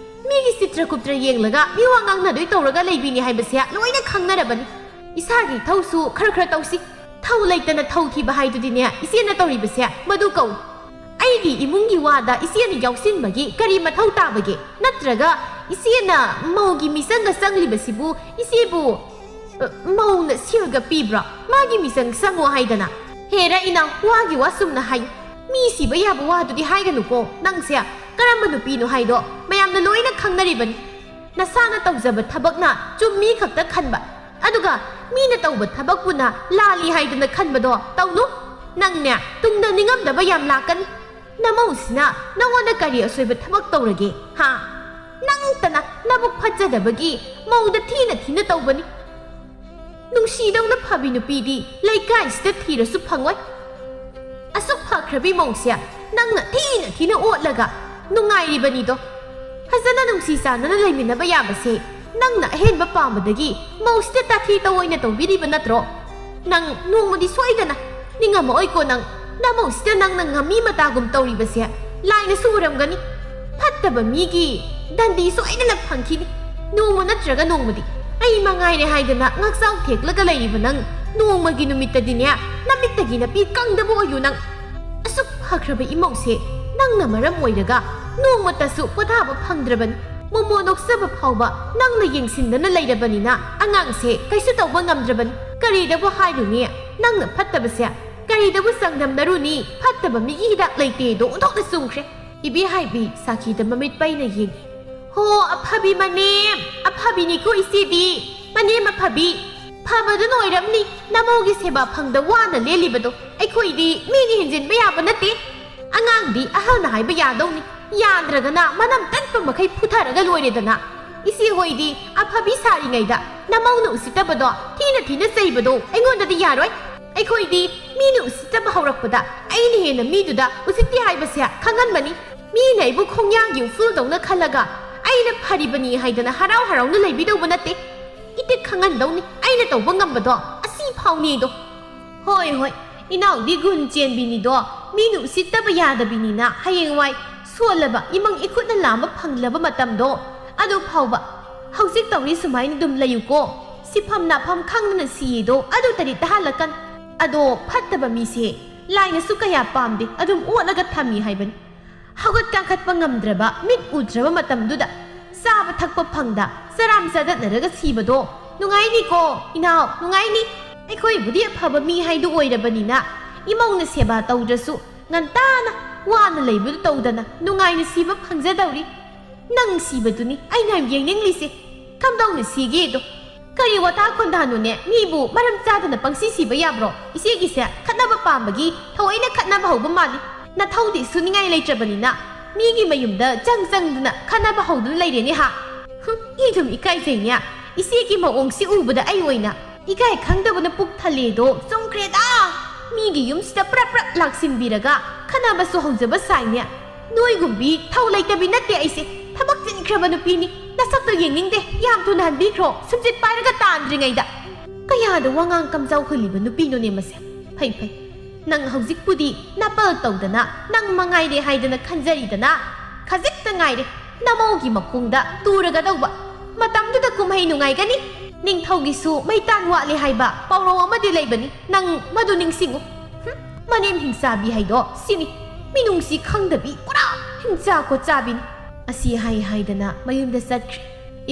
ꯃꯤꯒꯤ ꯆꯤꯇ꯭ꯔ ꯀꯨꯞꯇ꯭ꯔ ꯌꯦꯡꯂꯒ ꯃꯤꯋꯥ ꯉꯥꯡꯅꯗꯣꯏ ꯇꯧꯔꯒ ꯂꯩꯕꯤꯅꯤ ꯍꯥꯏꯕꯁꯦ ꯂꯣꯏꯅ ꯈꯪꯅꯔꯕꯅꯤ꯫ ꯏꯁꯥꯒꯤ ꯊꯧꯁꯨ ꯈꯔ ꯈꯔ ꯇꯧꯁꯤ꯫ ꯊꯧ ꯂꯩꯇꯅ ꯊꯧ ꯊꯤꯕ ꯍꯥꯏꯗꯨꯗꯤꯅꯦ ꯏꯆꯦꯅ ꯇꯧꯔꯤꯕꯁꯦ ꯃꯗꯨ ꯀꯧꯏ꯫ ꯑꯩꯒꯤ ꯏꯃꯨꯡꯒꯤ ꯋꯥꯗ ꯏꯆꯦꯅ ꯌꯥꯎꯁꯤꯟꯕꯒꯤ ꯀꯔꯤ ꯃꯊꯧ ꯇꯥꯕꯒꯦ? ꯅꯠꯇ꯭ꯔꯒ ꯏꯆꯦꯅ ꯃꯧꯒꯤ ꯃꯤꯆꯪꯒ ꯆꯪꯂꯤꯕꯁꯤꯕꯨ ꯏꯆꯦꯕꯨ, ꯑ, ꯃꯧꯅ ꯁꯤꯜꯒ ꯄꯤꯕ꯭ꯔꯣ? ꯃꯥꯒꯤ ꯃꯤꯆꯪ ꯆꯪꯉꯣ ꯍꯥꯏꯗꯅ? ꯍꯦꯔ ꯏꯅꯥꯎ, ꯋꯥꯒꯤ ꯋꯥ ꯆꯨꯝꯅ ꯍꯥꯏꯌꯨ꯫ ꯃꯤ ꯁꯤꯕ ꯌꯥꯕ ꯋꯥꯗꯨꯗꯤ ꯍꯥꯏꯒꯅꯨꯀꯣ꯫ ꯅꯪꯁꯦ ꯀꯔꯝꯕ ꯅꯨꯄꯤꯅꯣ ꯍꯥꯏꯗꯣ ꯃꯌꯥꯝꯅ ꯂꯣꯏꯅ ꯈꯪꯅꯔꯤꯕꯅꯤ꯫ ꯅꯁꯥꯅ ꯇꯧꯖꯕ ꯊꯕꯛꯅ ꯆꯨꯝꯃꯤ ꯈꯛꯇ ꯈꯟꯕ, ꯑꯗꯨꯒ ꯃꯤꯅ ꯇꯧꯕ ꯊꯕꯛꯄꯨꯅ ꯂꯥꯜꯂꯤ ꯍꯥꯏꯗꯅ ꯈꯟꯕꯗꯣ ꯇꯧꯅꯨ꯫ ꯅꯪꯅꯦ ꯇꯨꯡꯗ ꯅꯤꯡꯉꯝꯗꯕ ꯌꯥꯝ ꯂꯥꯛꯀꯅꯤ꯫ ꯅꯃꯧꯁꯤꯅ ꯅꯉꯣꯟꯗ ꯀꯔꯤ ꯑꯁꯣꯏꯕ ꯊꯕꯛ ꯇꯧꯔꯒꯦ? ꯍꯥ? ꯅꯪꯇꯅ ꯅꯕꯨꯛ ꯐꯠꯖꯗꯕꯒꯤ ꯃꯧꯗ ꯊꯤꯅ ꯊꯤꯅ ꯇꯧꯕꯅꯤ꯫ ꯅꯨꯡꯁꯤꯗꯧꯅ ꯐꯕꯤ ꯅꯨꯄꯤꯗꯤ ꯂꯩꯀꯥꯏꯁꯤꯗ ꯊꯤꯔꯁꯨ ꯐꯪꯉꯣꯏ꯫ ꯑꯁꯨꯛ ꯐꯈ꯭ꯔꯕꯤ ꯃꯧꯁꯦ ꯅꯪꯅ ꯊꯤꯅ ꯊꯤꯅ ꯑꯣꯠꯂꯒ ꯅꯨꯡꯉꯥꯏꯔꯤꯕꯅꯤꯗꯣ꯫ ꯐꯖꯅ ꯅꯨꯡꯁꯤ ꯆꯥꯟꯅꯅ ꯂꯩꯃꯤꯟꯅꯕ ꯌꯥꯕꯁꯦ ꯅꯪꯅ ꯑꯍꯦꯟꯕ ꯄꯥꯝꯕꯗꯒꯤ ꯃꯧꯁꯤꯗ ꯇꯥꯊꯤ ꯇꯧꯑꯣꯏꯅ ꯇꯧꯕꯤꯔꯤꯕ ꯅꯠꯇ꯭ꯔꯣ? ꯅꯪ ꯅꯣꯡꯃꯗꯤ ꯁꯣꯏꯗꯅ ꯅꯤꯡꯉꯝꯃꯛꯑꯣꯏꯀꯣ ꯅꯪ꯫ ꯅꯃꯧꯁꯤꯗ ꯅꯪꯅ ꯉꯝꯃꯤ ꯃꯇꯥꯒꯨꯝ ꯇꯧꯔꯤꯕꯁꯦ ꯂꯥꯏꯅꯁꯨ ꯎꯔꯝꯒꯅꯤ꯫ ꯐꯠꯇꯕ ꯃꯤꯒꯤ ꯗꯟꯗꯤ ꯁꯣꯏꯗꯅ ꯐꯪꯈꯤꯅꯤ꯫ ꯅꯣꯡꯃ ꯅꯠꯇ꯭ꯔꯒ ꯅꯣꯡꯃꯗꯤ ꯑꯩ ꯃꯉꯥꯏꯔꯦ ꯍꯥꯏꯗꯅ ꯉꯥꯛꯆꯥꯎ ꯊꯦꯛꯂꯒ ꯂꯩꯔꯤꯕ ꯅꯪ, ꯅꯣꯡꯃꯒꯤ ꯅꯨꯃꯤꯠꯇꯗꯤꯅꯦ ꯅꯃꯤꯠꯇꯒꯤ ꯅꯄꯤ ꯀꯪꯗꯕ ꯑꯣꯏꯌꯨ ꯅꯪ꯫ ꯑꯁꯨꯛ ꯐꯈ꯭ꯔꯕ ꯏꯃꯧꯁꯦ ꯅꯪꯅ ꯃꯔꯝ ꯑꯣꯏꯔꯒ ꯅꯣꯡꯃꯇꯁꯨ ꯄꯣꯊꯥꯕ ꯐꯪꯗ꯭ꯔꯕꯅꯤ꯫ ꯃꯣꯃꯣ ꯅꯣꯛꯆꯕ ꯐꯥꯎꯕ ꯅꯪꯅ ꯌꯦꯡꯁꯤꯟꯗꯅ ꯂꯩꯔꯕꯅꯤꯅ ꯑꯉꯥꯡꯁꯦ ꯀꯩꯁꯨ ꯇꯧꯕ ꯉꯝꯗ꯭ꯔꯕꯅꯤ꯫ ꯀꯔꯤꯗꯕꯨ ꯍꯥꯏꯔꯨꯅꯤ? ꯅꯪꯅ ꯐꯠꯇꯕꯁꯦ ꯀꯔꯤꯗꯕꯨ ꯆꯥꯡꯗꯝꯅꯔꯨꯅꯤ? ꯐꯠꯇꯕ ꯃꯤꯒꯤ ꯍꯤꯗꯥꯛ ꯂꯩꯇꯦꯗꯣ ꯑꯣꯟꯊꯣꯛꯅ ꯆꯨꯝꯈ꯭ꯔꯦ꯫ ꯏꯕꯦꯍꯥꯏꯕꯤ ꯁꯥꯈꯤꯗ ꯃꯃꯤꯠ ꯄꯩꯅ ꯌꯦꯡꯉꯤ꯫ ꯍꯣ, ꯑꯐꯕꯤ ꯃꯅꯦꯝ, ꯑꯐꯕꯤꯅꯤꯀꯣ ꯏꯆꯦꯗꯤ꯫ ꯃꯅꯦꯝ ꯑꯐꯕꯤ, ꯐꯕꯗꯨꯅ ꯑꯣꯏꯔꯝꯅꯤ ꯅꯃꯧꯒꯤ ꯁꯦꯕꯥ ꯐꯪꯗ ꯋꯥꯅ ꯂꯦꯜꯂꯤꯕꯗꯣ꯫ ꯑꯩꯈꯣꯏꯗꯤ ꯃꯤꯅ ꯍꯦꯟꯖꯤꯟꯕ ꯌꯥꯕ ꯅꯠꯇꯦ꯫ ꯑꯉꯥꯡꯗꯤ ꯑꯍꯜꯅ ꯍꯥꯏꯕ ꯌꯥꯗꯧꯅꯤ, ꯌꯥꯗ꯭ꯔꯒꯅ ꯃꯅꯝ ꯇꯠꯄ ꯃꯈꯩ ꯐꯨꯊꯔꯒ ꯂꯣꯏꯔꯦꯗꯅ꯫ ꯏꯆꯦ ꯍꯣꯏꯗꯤ ꯑꯐꯕꯤ ꯁꯥꯔꯤꯉꯩꯗ ꯅꯃꯧꯅ ꯎꯁꯤꯠꯇꯕꯗꯣ ꯊꯤꯅ ꯊꯤꯅ ꯆꯩꯕꯗꯣ ꯑꯩꯉꯣꯟꯗꯗꯤ ꯌꯥꯔꯣꯏ꯫ ꯑꯩꯈꯣꯏꯗꯤ ꯃꯤꯅ ꯎꯁꯤꯠꯇꯕ ꯍꯧꯔꯛꯄꯗ ꯑꯩꯅ ꯍꯦꯟꯅ ꯃꯤꯗꯨꯗ ꯎꯁꯤꯠꯇꯦ ꯍꯥꯏꯕꯁꯦ ꯈꯪꯍꯟꯕꯅꯤ꯫ ꯃꯤꯅ ꯑꯩꯕꯨ ꯈꯣꯡꯌꯥꯡꯒꯤ ꯎꯐꯨꯜꯗꯧꯅ ꯈꯜꯂꯒ ꯑꯩꯅ ꯐꯔꯤꯕꯅꯤ ꯍꯥꯏꯗꯅ ꯍꯔꯥꯎ ꯍꯔꯥꯎꯅ ꯂꯩꯕꯤꯗꯧꯕ ꯅꯠꯇꯦ꯫ ꯏꯇꯤꯛ ꯈꯪꯍꯟꯗꯧꯅꯤ ꯑꯩꯅ ꯇꯧꯕ ꯉꯝꯕꯗꯣ ꯑꯁꯤ ꯐꯥꯎꯅꯤꯗꯣ꯫ ꯍꯣꯏ, ꯍꯣꯏ, ꯏꯅꯥꯎꯗꯤ ꯒꯨꯟ ꯆꯦꯟꯕꯤꯅꯤꯗꯣ, ꯃꯤꯅ ꯎꯁꯤꯠꯇꯕ ꯌꯥꯗꯕꯤꯅꯤꯅ ꯍꯌꯦꯡꯋꯥꯏ ꯁꯣꯜꯂꯕ ꯏꯃꯪ ꯏꯈꯨꯠꯅ ꯂꯥꯝꯕ ꯐꯪꯂꯕ ꯃꯇꯝꯗꯣ ꯑꯗꯨ ꯐꯥꯎꯕ ꯍꯧꯖꯤꯛ ꯇꯧꯔꯤ ꯁꯨꯃꯥꯏꯅ ꯑꯗꯨꯝ ꯂꯩꯌꯨꯀꯣ꯫ ꯁꯤꯐꯝ ꯅꯥꯐꯝ ꯈꯪꯗꯅ ꯁꯤꯌꯦꯗꯣ ꯑꯗꯨꯇꯗꯤ ꯇꯥꯍꯜꯂꯛꯀꯅꯨ꯫ ꯑꯗꯣ ꯐꯠꯇꯕ ꯃꯤꯁꯦ ꯂꯥꯏꯅꯁꯨ ꯀꯌꯥ ꯄꯥꯝꯗꯦ, ꯑꯗꯨꯝ ꯑꯣꯠꯂꯒ ꯊꯝꯃꯤ ꯍꯥꯏꯕꯅꯤ꯫ ꯍꯧꯒꯠ ꯀꯥꯡꯈꯠꯄ ꯉꯝꯗ꯭ꯔꯕ, ꯃꯤꯠ ꯎꯗ꯭ꯔꯕ ꯃꯇꯝꯗꯨꯗ ꯆꯥꯕ ꯊꯛꯄ ꯐꯪꯗ ꯆꯔꯥꯝ ꯆꯗꯠꯅꯔꯒ ꯁꯤꯕꯗꯣ ꯅꯨꯡꯉꯥꯏꯅꯤꯀꯣ ꯏꯅꯥꯎ, ꯅꯨꯡꯉꯥꯏꯅꯤ꯫ ꯑꯩꯈꯣꯏꯕꯨꯗꯤ ꯑꯐꯕ ꯃꯤ ꯍꯥꯏꯗꯨ ꯑꯣꯏꯔꯕꯅꯤꯅ ꯏꯃꯧꯅ ꯁꯦꯕꯥ ꯇꯧꯗ꯭ꯔꯁꯨ ꯉꯟꯇꯥꯅ ꯋꯥꯅ ꯂꯩꯕꯗꯨ ꯇꯧꯗꯅ ꯅꯨꯡꯉꯥꯏꯅ ꯁꯤꯕ ꯐꯪꯖꯗꯧꯔꯤ꯫ ꯅꯪ ꯁꯤꯕꯗꯨꯅꯤ ꯑꯩꯅ ꯌꯥꯝ ꯌꯦꯡꯅꯤꯡꯂꯤꯁꯦ꯫ ꯀꯝꯗꯧꯅ ꯁꯤꯒꯦꯗꯣ꯫ ꯀꯔꯤ ꯋꯥꯇꯥ ꯈꯣꯟꯗꯥꯅꯣꯅꯦ? ꯃꯤꯕꯨ ꯃꯔꯝ ꯆꯥꯗꯅ ꯄꯪꯁꯤ ꯁꯤꯕ ꯌꯥꯕ꯭ꯔꯣ? ꯏꯆꯦꯒꯤꯁꯦ ꯈꯠꯅꯕ ꯄꯥꯝꯕꯒꯤ ꯊꯑꯣꯏꯅ ꯈꯠꯅꯕ ꯍꯧꯕ ꯃꯥꯜꯂꯤ꯫ ꯅꯊꯧꯗꯤ ꯁꯨꯅꯤꯡꯉꯥꯏ ꯂꯩꯇ꯭ꯔꯕꯅꯤꯅ ꯃꯤꯒꯤ ꯃꯌꯨꯝꯗ ꯆꯪ ꯆꯪꯗꯨꯅ ꯈꯠꯅꯕ ꯍꯧꯗꯨꯅ ꯂꯩꯔꯦꯅꯦ ꯍꯥ? ꯍꯨꯝ, ꯑꯩ ꯑꯗꯨꯝ ꯏꯀꯥꯏꯖꯩꯅꯦ꯫ ꯏꯆꯦꯒꯤ ꯃꯑꯣꯡꯁꯤ ꯎꯕꯗ ꯑꯩ ꯑꯣꯏꯅ ꯏꯀꯥꯏ ꯈꯪꯗꯕꯅ ꯄꯨꯛ ꯊꯜꯂꯦꯗꯣ꯫ ꯆꯨꯝꯈ꯭ꯔꯦꯗ! ꯃꯤꯒꯤ ꯌꯨꯝꯁꯤꯗ ꯄ꯭ꯔꯞ ꯄ꯭ꯔꯞ ꯂꯥꯛꯁꯤꯟꯕꯤꯔꯒ ꯈꯠꯅꯕꯁꯨ ꯍꯧꯖꯕ ꯁꯥꯏꯅꯦ꯫ ꯅꯣꯏꯒꯨꯝꯕꯤ ꯊꯧ ꯂꯩꯇꯕꯤ ꯅꯠꯇꯦ ꯑꯩꯁꯦ꯫ ꯊꯕꯛ ꯆꯤꯟꯈ꯭ꯔꯕ ꯅꯨꯄꯤꯅꯤ꯫ ꯅꯁꯛꯇꯣ ꯌꯦꯡꯅꯤꯡꯗꯦ꯫ ꯌꯥꯝ ꯊꯨꯅ ꯍꯟꯕꯤꯈ꯭ꯔꯣ, ꯁꯨꯝꯆꯤꯠ ꯄꯥꯏꯔꯒ ꯇꯥꯟꯗ꯭ꯔꯤꯉꯩꯗ꯫ ꯀꯌꯥꯗ ꯋꯥꯉꯥꯡ ꯀꯝꯖꯥꯎ ꯍꯨꯜꯂꯤꯕ ꯅꯨꯄꯤꯅꯣꯅꯦ ꯃꯁꯦ꯫ ꯐꯩ, ꯐꯩ꯫ ꯅꯪ ꯍꯧꯖꯤꯛꯄꯨꯗꯤ ꯅꯥꯄꯜ ꯇꯧꯗꯅ ꯅꯪ ꯃꯉꯥꯏꯔꯦ ꯍꯥꯏꯗꯅ ꯈꯟꯖꯔꯤꯗꯅ? ꯈꯖꯤꯛꯇ ꯉꯥꯏꯔꯦ꯫ ꯅꯃꯧꯒꯤ ꯃꯈꯣꯡꯗ ꯇꯨꯔꯒꯗꯧꯕ꯫ ꯃꯇꯝꯗꯨꯗ ꯀꯨꯝꯍꯩ ꯅꯨꯡꯉꯥꯏꯒꯅꯤ꯫ ꯅꯤꯡꯊꯧꯒꯤꯁꯨ ꯃꯩꯇꯥꯟ ꯋꯥꯠꯂꯤ ꯍꯥꯏꯕ ꯄꯥꯎꯔꯧ ꯑꯃꯗꯤ ꯂꯩꯕꯅꯤ꯫ ꯅꯪ ꯃꯗꯨ ꯅꯤꯡꯁꯤꯡꯉꯨ꯫ ꯍꯨꯝ, ꯃꯅꯦꯝ ꯍꯤꯡꯆꯥꯕꯤ ꯍꯥꯏꯗꯣ ꯁꯤꯅꯤ꯫ ꯃꯤꯅꯨꯡꯁꯤ ꯈꯪꯗꯕꯤ ꯄꯨꯔꯥ ꯍꯤꯡꯆꯥ ꯈꯣꯠꯆꯥꯕꯤꯅꯤ꯫ ꯑꯁꯤ ꯍꯥꯏ ꯍꯥꯏꯗꯅ ꯃꯌꯨꯝꯗ ꯆꯠꯈ꯭ꯔꯦ꯫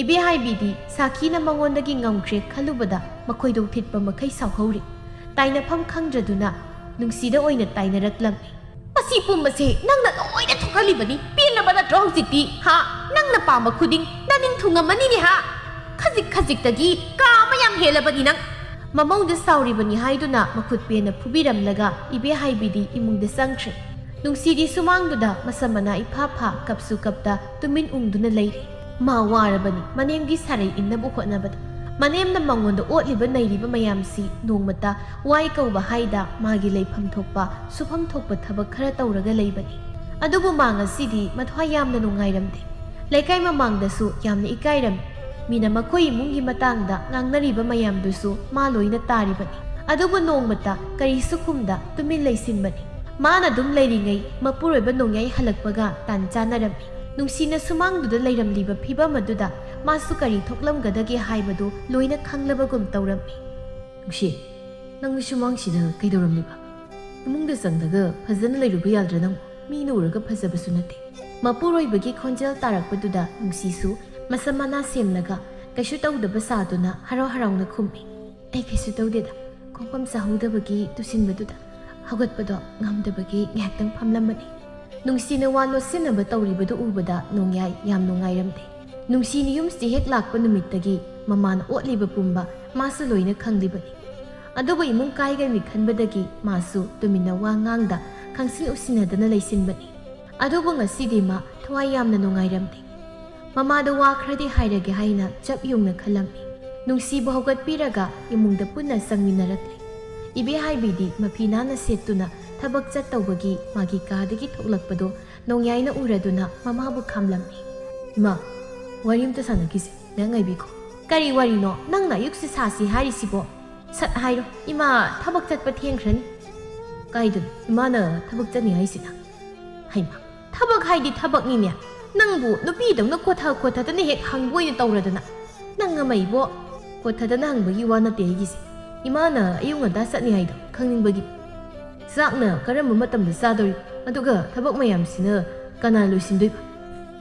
ꯏꯕꯦꯍꯥꯏꯕꯤꯗꯤ ꯁꯥꯈꯤꯅ ꯃꯉꯣꯟꯗꯒꯤ ꯉꯝꯈ꯭ꯔꯦ ꯈꯜꯂꯨꯕꯗ ꯃꯈꯣꯏꯗꯣ ꯊꯤꯠꯄ ꯃꯈꯩ ꯁꯥꯎꯍꯧꯔꯤ꯫ ꯇꯥꯏꯅꯐꯝ ꯈꯪꯗ꯭ꯔꯗꯨꯅ ꯅꯨꯡꯁꯤꯗ ꯑꯣꯏꯅ ꯇꯥꯏꯅꯔꯛꯂꯝꯃꯤ꯫ "ꯃꯁꯤ ꯄꯨꯝꯕꯁꯦ ꯅꯪꯅ ꯂꯣꯏꯅ ꯊꯣꯛꯍꯜꯂꯤꯕꯅꯤ꯫ ꯄꯦꯜꯂꯕ ꯅꯠꯇ꯭ꯔꯣ ꯍꯧꯖꯤꯛꯇꯤ? ꯍꯥ? ꯅꯪꯅ ꯄꯥꯝꯕ ꯈꯨꯗꯤꯡ ꯅꯅꯤꯡ ꯊꯨꯡꯉꯝꯃꯅꯤꯅꯦ, ꯍꯥ? ꯈꯖꯤꯛ ꯈꯖꯤꯛꯇꯒꯤ ꯀꯥ ꯑꯃ ꯌꯥꯝ ꯍꯦꯜꯂꯕꯅꯤ ꯅꯪ!" ꯃꯃꯧꯗ ꯁꯥꯎꯔꯤꯕꯅꯤ ꯍꯥꯏꯗꯨꯅ ꯃꯈꯨꯠ ꯄꯦꯟꯅ ꯐꯨꯕꯤꯔꯝꯂꯒ ꯏꯕꯦꯍꯥꯏꯕꯤꯗꯤ ꯏꯃꯨꯡꯗ ꯆꯪꯈ꯭ꯔꯦ꯫ ꯅꯨꯡꯁꯤꯗꯤ ꯁꯨꯃꯥꯡꯗꯨꯗ ꯃꯁꯝ ꯃꯅꯥ ꯏꯐꯥ ꯐꯥ, ꯀꯞꯁꯨ ꯀꯞꯇ ꯇꯨꯃꯤꯟ ꯎꯪꯗꯨꯅ ꯂꯩꯔꯤ꯫ ꯃꯥ ꯋꯥꯔꯕꯅꯤ ꯃꯅꯦꯝꯒꯤ ꯁꯥꯔꯩ ꯏꯟꯅꯕ ꯍꯣꯠꯅꯕꯗ꯫ ꯃꯅꯦꯝꯅ ꯃꯉꯣꯟꯗ ꯑꯣꯠꯂꯤꯕ ꯅꯩꯔꯤꯕ ꯃꯌꯥꯝꯁꯤ ꯅꯣꯡꯃꯇ ꯋꯥꯏ ꯀꯧꯕ ꯍꯥꯏꯗ ꯃꯥꯒꯤ ꯂꯩꯐꯝ ꯊꯣꯛꯄ, ꯁꯨꯐꯝ ꯊꯣꯛꯄ ꯊꯕꯛ ꯈꯔ ꯇꯧꯔꯒ ꯂꯩꯕꯅꯤ꯫ ꯑꯗꯨꯕꯨ ꯃꯥ ꯉꯁꯤꯗꯤ ꯃꯊ꯭ꯋꯥꯏ ꯌꯥꯝꯅ ꯅꯨꯡꯉꯥꯏꯔꯝꯗꯦ꯫ ꯂꯩꯀꯥꯏ ꯃꯃꯥꯡꯗꯁꯨ ꯌꯥꯝꯅ ꯏꯀꯥꯏꯔꯝꯃꯤ꯫ ꯃꯤꯅ ꯃꯈꯣꯏ ꯏꯃꯨꯡꯒꯤ ꯃꯇꯥꯡꯗ ꯉꯥꯡꯅꯔꯤꯕ ꯃꯌꯥꯝꯗꯨꯁꯨ ꯃꯥ ꯂꯣꯏꯅ ꯇꯥꯔꯤꯕꯅꯤ꯫ ꯑꯗꯨꯕꯨ ꯅꯣꯡꯃꯇ ꯀꯔꯤꯁꯨ ꯈꯨꯝꯗ ꯇꯨꯃꯤꯟ ꯂꯩꯁꯤꯟꯕꯅꯤ꯫ ꯃꯥꯅ ꯑꯗꯨꯝ ꯂꯩꯔꯤꯉꯩ ꯃꯄꯨꯔꯣꯏꯕ ꯅꯣꯡꯌꯥꯏ ꯍꯜꯂꯛꯄꯒ ꯇꯥꯟ ꯆꯥꯅꯔꯝꯃꯤ꯫ ꯅꯨꯡꯁꯤꯅ ꯁꯨꯃꯥꯡꯗꯨꯗ ꯂꯩꯔꯝꯂꯤꯕ ꯐꯤꯚꯝ ꯑꯗꯨꯗ ꯃꯥꯁꯨ ꯀꯔꯤ ꯊꯣꯛꯂꯝꯒꯗꯒꯦ ꯍꯥꯏꯕꯗꯨ ꯂꯣꯏꯅ ꯈꯪꯂꯕꯒꯨꯝ ꯇꯧꯔꯝꯃꯤ꯫ "ꯅꯨꯡꯁꯤ, ꯅꯪ ꯁꯨꯃꯥꯡꯁꯤꯗ ꯀꯩꯗꯧꯔꯝꯂꯤꯕ? ꯏꯃꯨꯡꯗ ꯆꯪꯂꯒ ꯐꯖꯅ ꯂꯩꯔꯨꯕ ꯌꯥꯗ꯭ꯔꯥ ꯅꯪ? ꯃꯤꯅ ꯎꯔꯒ ꯐꯖꯕꯁꯨ ꯅꯠꯇꯦ꯫" ꯃꯄꯨꯔꯣꯏꯕꯒꯤ ꯈꯣꯟꯖꯦꯜ ꯇꯥꯔꯛꯄꯗꯨꯗ ꯅꯨꯡꯁꯤꯁꯨ ꯃꯁꯝ ꯃꯅꯥ ꯁꯦꯝꯂꯒ ꯀꯩꯁꯨ ꯇꯧꯗꯕ ꯁꯥꯗꯨꯅ ꯍꯔꯥꯎ ꯍꯔꯥꯎꯅ ꯈꯨꯝꯃꯤ꯫ "ꯑꯩ ꯀꯩꯁꯨ ꯇꯧꯗꯦꯗ, ꯈꯣꯡꯐꯝ ꯆꯥꯍꯧꯗꯕꯒꯤ ꯇꯨꯁꯤꯟꯕꯗꯨꯗ ꯍꯧꯒꯠꯄꯗꯣ ꯉꯝꯗꯕꯒꯤ ꯉꯥꯏꯍꯥꯛꯇꯪ ꯐꯝꯂꯝꯕꯅꯤ꯫" ꯅꯨꯡꯁꯤꯅ ꯋꯥ ꯂꯣꯠꯁꯤꯟꯅꯕ ꯇꯧꯔꯤꯕꯗꯨ ꯎꯕꯗ ꯅꯣꯡꯌꯥꯏ ꯌꯥꯝ ꯅꯨꯡꯉꯥꯏꯔꯝꯗꯦ꯫ ꯅꯨꯡꯁꯤꯅ ꯌꯨꯝꯁꯤ ꯍꯦꯛ ꯂꯥꯛꯄ ꯅꯨꯃꯤꯠꯇꯒꯤ ꯃꯃꯥꯅ ꯑꯣꯠꯂꯤꯕ ꯄꯨꯝꯕ ꯃꯥꯁꯨ ꯂꯣꯏꯅ ꯈꯪꯂꯤꯕꯅꯤ꯫ ꯑꯗꯨꯕꯨ ꯏꯃꯨꯡ ꯀꯥꯏꯒꯅꯤ ꯈꯟꯕꯗꯒꯤ ꯃꯥꯁꯨ ꯇꯨꯃꯤꯟꯅ ꯋꯥ ꯉꯥꯡꯗ ꯈꯪꯁꯤꯟ ꯎꯁꯤꯟꯅꯗꯅ ꯂꯩꯁꯤꯟꯕꯅꯤ꯫ ꯑꯗꯨꯕꯨ ꯉꯁꯤꯗꯤ ꯃꯥ ꯊꯋꯥꯏ ꯌꯥꯝꯅ ꯅꯨꯡꯉꯥꯏꯔꯝꯗꯦ꯫ ꯃꯃꯥꯗ ꯋꯥ ꯈꯔꯗꯤ ꯍꯥꯏꯔꯒꯦ ꯍꯥꯏꯅ ꯆꯞ ꯌꯨꯡꯅ ꯈꯜꯂꯝꯃꯤ꯫ ꯅꯨꯡꯁꯤꯕꯨ ꯍꯧꯒꯠꯄꯤꯔꯒ ꯏꯃꯨꯡꯗ ꯄꯨꯟꯅ ꯆꯪꯃꯤꯟꯅꯔꯛꯂꯦ꯫ ꯏꯕꯦꯍꯥꯏꯕꯤꯗꯤ ꯃꯐꯤ ꯅꯥꯟꯅ ꯁꯦꯠꯇꯨꯅ ꯊꯕꯛ ꯆꯠꯇꯧꯕꯒꯤ ꯃꯥꯒꯤ ꯀꯥꯗꯒꯤ ꯊꯣꯛꯂꯛꯄꯗꯣ ꯅꯣꯡꯌꯥꯏꯅ ꯎꯔꯗꯨꯅ ꯃꯃꯥꯕꯨ ꯈꯥꯝꯂꯝꯃꯤ꯫ "ꯏꯃꯥ, ꯋꯥꯔꯤ ꯑꯝꯇ ꯁꯥꯟꯅꯈꯤꯁꯦ, ꯉꯥꯏꯍꯥꯛ ꯉꯥꯏꯕꯤꯈꯣ꯫" "ꯀꯔꯤ ꯋꯥꯔꯤꯅꯣ? ꯅꯪꯅ ꯑꯌꯨꯛꯁꯦ ꯁꯥꯁꯤ ꯍꯥꯏꯔꯤꯁꯤꯕꯣ? ꯁꯠ ꯍꯥꯏꯔꯣ, ꯏꯃꯥ ꯊꯕꯛ ꯆꯠꯄ ꯊꯦꯡꯈ꯭ꯔꯅꯤ꯫" "ꯀꯥꯏꯗꯅꯣ ꯏꯃꯥꯅ ꯊꯕꯛ ꯆꯠꯅꯤ ꯍꯥꯏꯁꯤꯅ?" "ꯍꯩꯃꯥ, ꯊꯕꯛ ꯍꯥꯏꯗꯤ ꯊꯕꯛꯅꯤꯅꯦ꯫ ꯅꯪꯕꯨ ꯅꯨꯄꯤꯗꯧꯅ ꯀꯣꯊ ꯀꯣꯊꯗꯅ ꯍꯦꯛ ꯍꯪꯕ ꯑꯣꯏꯅ ꯇꯧꯔꯗꯅ꯫ ꯅꯪ ꯑꯃ ꯏꯕꯣ, ꯀꯣꯊꯗꯅ ꯍꯪꯕꯒꯤ ꯋꯥ ꯅꯠꯇꯦ ꯑꯩꯒꯤꯁꯦ꯫ ꯏꯃꯥꯅ ꯑꯌꯨꯛ ꯉꯟꯇꯥ ꯆꯠꯅꯤ ꯍꯥꯏꯗꯣ ꯈꯪꯅꯤꯡꯕꯒꯤ꯫" ꯆꯥꯛꯅ ꯀꯔꯝꯕ ꯃꯇꯝꯗ ꯆꯥꯗꯣꯔꯤ? ꯑꯗꯨꯒ ꯊꯕꯛ ꯃꯌꯥꯝꯁꯤꯅ ꯀꯅꯥ ꯂꯣꯏꯁꯤꯟꯗꯣꯏꯕ?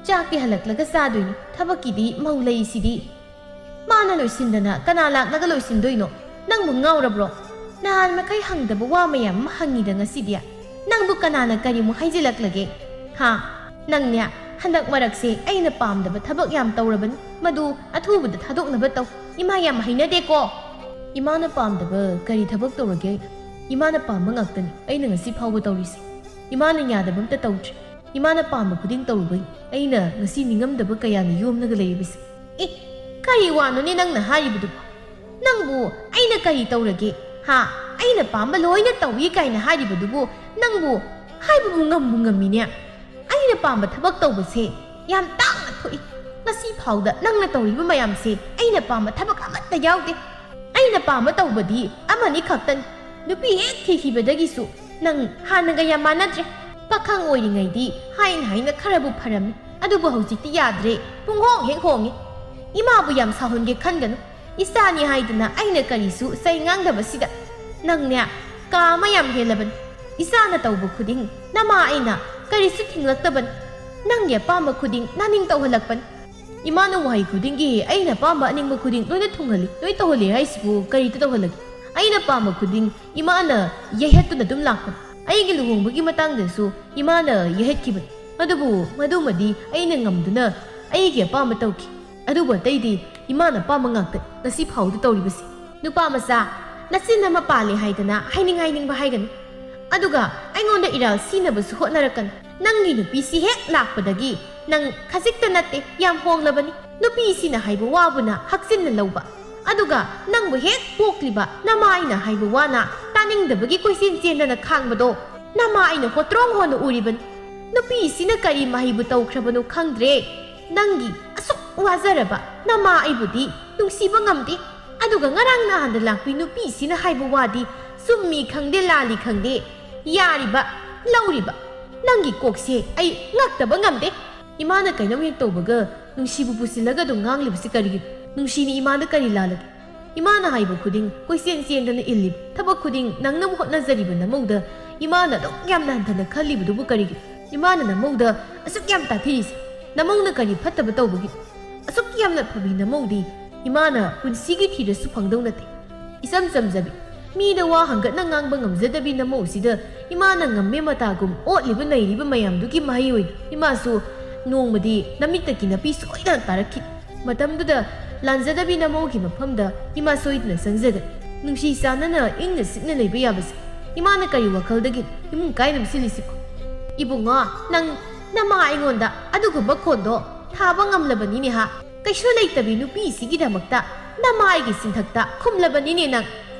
ꯆꯥꯛꯇꯤ ꯍꯜꯂꯛꯂꯒ ꯆꯥꯗꯣꯏꯅꯤ, ꯊꯕꯛꯀꯤꯗꯤ ꯃꯧ ꯂꯩꯁꯤꯗꯤ꯫ ꯃꯥꯅ ꯂꯣꯏꯁꯤꯟꯗꯅ ꯀꯅꯥ ꯂꯥꯛꯂꯒ ꯂꯣꯏꯁꯤꯟꯗꯣꯏꯅꯣ? ꯅꯪꯕꯨ ꯉꯥꯎꯔꯕ꯭ꯔꯣ? ꯅꯍꯥꯟ ꯃꯈꯩ ꯍꯪꯗꯕ ꯋꯥ ꯃꯌꯥꯝ ꯑꯃ ꯍꯪꯉꯤꯗ ꯉꯁꯤꯗꯤ꯫ ꯅꯪꯕꯨ ꯀꯅꯥꯅ ꯀꯔꯤꯃꯨꯛ ꯍꯥꯏꯖꯤꯜꯂꯛꯂꯒꯦ? ꯍꯥ? ꯅꯪꯅꯦ, ꯍꯟꯗꯛ ꯃꯔꯛꯁꯦ ꯑꯩꯅ ꯄꯥꯝꯗꯕ ꯊꯕꯛ ꯌꯥꯝ ꯇꯧꯔꯕꯅꯤ꯫ ꯃꯗꯨ ꯑꯊꯨꯕꯗ ꯊꯥꯗꯣꯛꯅꯕ ꯇꯧ꯫ ꯏꯃꯥ ꯌꯥꯝ ꯍꯩꯅꯗꯦꯀꯣ꯫ ꯏꯃꯥꯅ ꯄꯥꯝꯗꯕ ꯀꯔꯤ ꯊꯕꯛ ꯇꯧꯔꯒꯦ? ꯏꯃꯥꯅ ꯄꯥꯝꯕ ꯉꯥꯛꯇꯅꯤ ꯑꯩꯅ ꯉꯁꯤ ꯐꯥꯎꯕ ꯇꯧꯔꯤꯁꯦ꯫ ꯏꯃꯥꯅ ꯌꯥꯗꯕ ꯑꯝꯇ ꯇꯧꯗ꯭ꯔꯤ꯫ ꯏꯃꯥꯅ ꯄꯥꯝꯕ ꯈꯨꯗꯤꯡ ꯇꯧꯔꯨꯕꯩ ꯑꯩꯅ ꯉꯁꯤ ꯅꯤꯡꯉꯝꯗꯕ ꯀꯌꯥꯅ ꯌꯣꯝꯂꯒ ꯂꯩꯔꯤꯕꯁꯦ꯫ ꯑꯦ, ꯀꯔꯤ ꯋꯥꯅꯣꯅꯦ ꯅꯪꯅ ꯍꯥꯏꯔꯤꯕꯗꯨꯕꯣ? ꯅꯪꯕꯨ ꯑꯩꯅ ꯀꯔꯤ ꯇꯧꯔꯒꯦ? ꯍꯥ? ꯑꯩꯅ ꯄꯥꯝꯕ ꯂꯣꯏꯅ ꯇꯧꯏ ꯀꯥꯏꯅ ꯍꯥꯏꯔꯤꯕꯗꯨꯕꯨ ꯅꯪꯕꯨ ꯍꯥꯏꯕꯕꯨ ꯉꯝꯕꯨ ꯉꯝꯃꯤꯅꯦ? ꯑꯩꯅ ꯄꯥꯝꯕ ꯊꯕꯛ ꯇꯧꯕꯁꯦ ꯌꯥꯝ ꯇꯥꯡꯅ ꯊꯣꯛꯏ꯫ ꯉꯁꯤ ꯐꯥꯎꯗ ꯅꯪꯅ ꯇꯧꯔꯤꯕ ꯃꯌꯥꯝꯁꯦ ꯑꯩꯅ ꯄꯥꯝꯕ ꯊꯕꯛ ꯑꯃꯠꯇ ꯌꯥꯎꯗꯦ꯫ ꯑꯩꯅ ꯄꯥꯝꯕ ꯇꯧꯕꯗꯤ ꯑꯃꯅꯤ ꯈꯛꯇꯅꯤ꯫ ꯅꯨꯄꯤ ꯍꯦꯛ ꯊꯤꯈꯤꯕꯗꯒꯤꯁꯨ ꯅꯪ ꯍꯥꯟꯅꯒ ꯌꯥꯝ ꯃꯥꯟꯅꯗ꯭ꯔꯦ꯫ ꯄꯥꯈꯪ ꯑꯣꯏꯔꯤꯉꯩꯗꯤ ꯍꯥꯏꯅ ꯍꯥꯏꯅ ꯈꯔꯕꯨ ꯐꯔꯝꯃꯤ, ꯑꯗꯨꯕꯨ ꯍꯧꯖꯤꯛꯇꯤ ꯌꯥꯗ꯭ꯔꯦ꯫ ꯄꯨꯡꯍꯣꯡ ꯍꯦꯛ ꯍꯣꯡꯉꯤ꯫ ꯏꯃꯥꯕꯨ ꯌꯥꯝ ꯁꯥꯎꯍꯟꯒꯦ ꯈꯟꯒꯅꯨ꯫ ꯏꯆꯥꯅꯤ ꯍꯥꯏꯗꯅ ꯑꯩꯅ ꯀꯔꯤꯁꯨ ꯆꯩ ꯉꯥꯡꯗꯕꯁꯤꯗ꯫ ꯅꯪꯅꯦ, ꯀꯥ ꯑꯃ ꯌꯥꯝ ꯍꯦꯜꯂꯕꯅꯤ꯫ ꯏꯆꯥꯅ ꯇꯧꯕ ꯈꯨꯗꯤꯡ ꯅꯃꯥ ꯑꯩꯅ ꯀꯔꯤꯁꯨ ꯊꯤꯡꯂꯛꯇꯕꯅꯤ꯫ ꯅꯪꯒꯤ ꯑꯄꯥꯝꯕ ꯈꯨꯗꯤꯡ ꯅꯅꯤꯡ ꯇꯧꯍꯜꯂꯛꯄꯅꯤ꯫ ꯏꯃꯥꯅ ꯋꯥꯍꯩ ꯈꯨꯗꯤꯡꯒꯤ ꯑꯩꯅ ꯑꯄꯥꯝꯕ ꯑꯅꯤꯡꯕ ꯈꯨꯗꯤꯡ ꯂꯣꯏꯅ ꯊꯨꯡꯍꯜꯂꯤ꯫ ꯂꯣꯏ ꯇꯧꯍꯜꯂꯤ ꯍꯥꯏꯁꯤꯕꯨ ꯀꯔꯤꯗ ꯇꯧꯍꯜꯂꯒꯦ? ꯑꯩꯅ ꯄꯥꯝꯕ ꯈꯨꯗꯤꯡ ꯏꯃꯥꯅ ꯌꯩꯍꯠꯇꯨꯅ ꯑꯗꯨꯝ ꯂꯥꯛꯄꯅꯤ꯫ ꯑꯩꯒꯤ ꯂꯨꯍꯣꯡꯕꯒꯤ ꯃꯇꯥꯡꯗꯁꯨ ꯏꯃꯥꯅ ꯌꯩꯍꯠꯈꯤꯕꯅꯤ꯫ ꯑꯗꯨꯕꯨ ꯃꯗꯨꯃꯗꯤ ꯑꯩꯅ ꯉꯝꯗꯨꯅ ꯑꯩꯒꯤ ꯑꯄꯥꯝꯕ ꯇꯧꯈꯤ꯫ ꯑꯗꯨꯕꯨ ꯑꯇꯩꯗꯤ ꯏꯃꯥꯅ ꯑꯄꯥꯝꯕ ꯉꯥꯛꯇ ꯉꯁꯤ ꯐꯥꯎꯗ ꯇꯧꯔꯤꯕꯁꯤ꯫ ꯅꯨꯄꯥ ꯃꯆꯥ, ꯅꯆꯤꯟ ꯑꯃ ꯄꯥꯜꯂꯦ ꯍꯥꯏꯗꯅ ꯍꯥꯏꯅꯤꯡ ꯍꯥꯏꯅꯤꯡꯕ ꯍꯥꯏꯒꯅꯨ꯫ ꯑꯗꯨꯒ ꯑꯩꯉꯣꯟꯗ ꯏꯔꯥꯜ ꯁꯤꯅꯕꯁꯨ ꯍꯣꯠꯅꯔꯛꯀꯅꯨ꯫ ꯅꯪꯒꯤ ꯅꯨꯄꯤꯁꯤ ꯍꯦꯛ ꯂꯥꯛꯄꯗꯒꯤ ꯅꯪ ꯈꯖꯤꯛꯇ ꯅꯠꯇꯦ, ꯌꯥꯝ ꯍꯣꯡꯂꯕꯅꯤ꯫ ꯅꯨꯄꯤꯁꯤꯅ ꯍꯥꯏꯕ ꯋꯥꯕꯨꯅ ꯍꯛꯆꯤꯟꯅ ꯂꯧꯕ, ꯑꯗꯨꯒ ꯅꯪꯕꯨ ꯍꯦꯛ ꯄꯣꯛꯂꯤꯕ ꯅꯃꯥꯏꯅ ꯍꯥꯏꯕ ꯋꯥꯅ ꯇꯥꯅꯤꯡꯗꯕꯒꯤ ꯀꯣꯏꯆꯦꯟ ꯆꯦꯟꯗꯅ ꯈꯥꯡꯕꯗꯣ ꯅꯃꯥꯏꯅ ꯍꯣꯇ꯭ꯔꯣꯡ ꯍꯣꯅ ꯎꯔꯤꯕꯅꯤ꯫ ꯅꯨꯄꯤꯁꯤꯅ ꯀꯔꯤ ꯃꯍꯩꯕꯨ ꯇꯧꯈ꯭ꯔꯕꯅꯣ ꯈꯪꯗ꯭ꯔꯦ꯫ ꯅꯪꯒꯤ ꯑꯁꯨꯛ ꯋꯥꯖꯔꯕ ꯅꯃꯥ ꯑꯩꯕꯨꯗꯤ ꯅꯨꯡꯁꯤꯕ ꯉꯝꯗꯦ꯫ ꯑꯗꯨꯒ ꯉꯔꯥꯡ ꯅꯍꯥꯟꯗ ꯂꯥꯛꯄꯤ ꯅꯨꯄꯤꯁꯤꯅ ꯍꯥꯏꯕ ꯋꯥꯗꯤ ꯆꯨꯝꯃꯤ ꯈꯪꯗꯦ ꯂꯥꯜꯂꯤ ꯈꯪꯗꯦ, ꯌꯥꯔꯤꯕ, ꯂꯧꯔꯤꯕ꯫ ꯅꯪꯒꯤ ꯀꯣꯛꯁꯦ ꯑꯩ ꯉꯛꯇꯕ ꯉꯝꯗꯦ꯫ ꯏꯃꯥꯅ ꯀꯩꯅꯣꯝ ꯍꯦꯛ ꯇꯧꯕꯒ ꯅꯨꯡꯁꯤꯕꯨ ꯄꯨꯁꯤꯜꯂꯒ ꯑꯗꯨꯝ ꯉꯥꯡꯂꯤꯕꯁꯤ ꯀꯔꯤꯒꯤꯅꯣ? ꯅꯨꯡꯁꯤꯅ ꯏꯃꯥꯗ ꯀꯔꯤ ꯂꯥꯜꯂꯒꯦ? ꯏꯃꯥꯅ ꯍꯥꯏꯕ ꯈꯨꯗꯤꯡ ꯀꯣꯏꯆꯦꯟ ꯆꯦꯟꯗꯅ ꯏꯜꯂꯤꯕ, ꯊꯕꯛ ꯈꯨꯗꯤꯡ ꯅꯪꯅꯕ ꯍꯣꯠꯅꯖꯔꯤꯕ ꯅꯃꯧꯗ ꯏꯃꯥꯅ ꯑꯗꯨꯛ ꯌꯥꯝꯅ ꯍꯟꯊꯅ ꯈꯜꯂꯤꯕꯗꯨꯕꯨ ꯀꯔꯤꯒꯤꯅꯣ? ꯏꯃꯥꯅ ꯅꯃꯧꯗ ꯑꯁꯨꯛ ꯌꯥꯝ ꯇꯥꯊꯤꯔꯤꯁꯦ, ꯅꯃꯧꯅ ꯀꯔꯤ ꯐꯠꯇꯕ ꯇꯧꯕꯒꯤ? ꯑꯁꯨꯛ ꯌꯥꯝꯅ ꯐꯕꯤ ꯅꯃꯧꯗꯤ ꯏꯃꯥꯅ ꯄꯨꯟꯁꯤꯒꯤ ꯊꯤꯔꯁꯨ ꯐꯪꯗꯧ ꯅꯠꯇꯦ꯫ ꯏꯆꯝ ꯆꯝꯖꯕꯤ, ꯃꯤꯗ ꯋꯥ ꯍꯪꯒꯠꯅ ꯉꯥꯡꯕ ꯉꯝꯖꯗꯕꯤ ꯅꯃꯧꯁꯤꯗ ꯏꯃꯥꯅ ꯉꯝꯃꯦ ꯃꯇꯥꯒꯨꯝ ꯑꯣꯠꯂꯤꯕ ꯅꯩꯔꯤꯕ ꯃꯌꯥꯝꯗꯨꯒꯤ ꯃꯍꯩ ꯑꯣꯏꯅ ꯏꯃꯥꯁꯨ ꯅꯣꯡꯃꯗꯤ ꯅꯃꯤꯠꯇꯒꯤ ꯅꯥꯄꯤ ꯁꯣꯏꯗꯅ ꯇꯥꯔꯛꯈꯤ꯫ ꯃꯇꯝꯗꯨꯗ ꯂꯥꯟꯖꯗꯕꯤ ꯅꯃꯧꯒꯤ ꯃꯐꯝꯗ ꯏꯃꯥ ꯁꯣꯏꯗꯅ ꯆꯪꯖꯒꯅꯤ꯫ ꯅꯨꯡꯁꯤ ꯆꯥꯟꯅꯅ ꯏꯪꯅ ꯆꯤꯛꯅ ꯂꯩꯕ ꯌꯥꯕꯁꯦ ꯏꯃꯥꯅ ꯀꯔꯤ ꯋꯥꯈꯜꯗꯒꯤ ꯏꯃꯨꯡ ꯀꯥꯏꯅꯕ ꯁꯤꯜꯂꯤꯁꯤꯕꯣ? ꯏꯕꯨꯡꯉꯣ, ꯅꯪ ꯅꯃꯥ ꯑꯩꯉꯣꯟꯗ ꯑꯗꯨꯒꯨꯝꯕ ꯈꯣꯟꯗꯣ ꯊꯥꯕ ꯉꯝꯂꯕꯅꯤꯅꯦ ꯍꯥ? ꯀꯩꯁꯨ ꯂꯩꯇꯕꯤ ꯅꯨꯄꯤꯁꯤꯒꯤꯗꯃꯛꯇ ꯅꯃꯥꯏꯒꯤ ꯆꯤꯟꯊꯛꯇ ꯈꯨꯝꯂꯕꯅꯤꯅꯦ ꯅꯪ꯫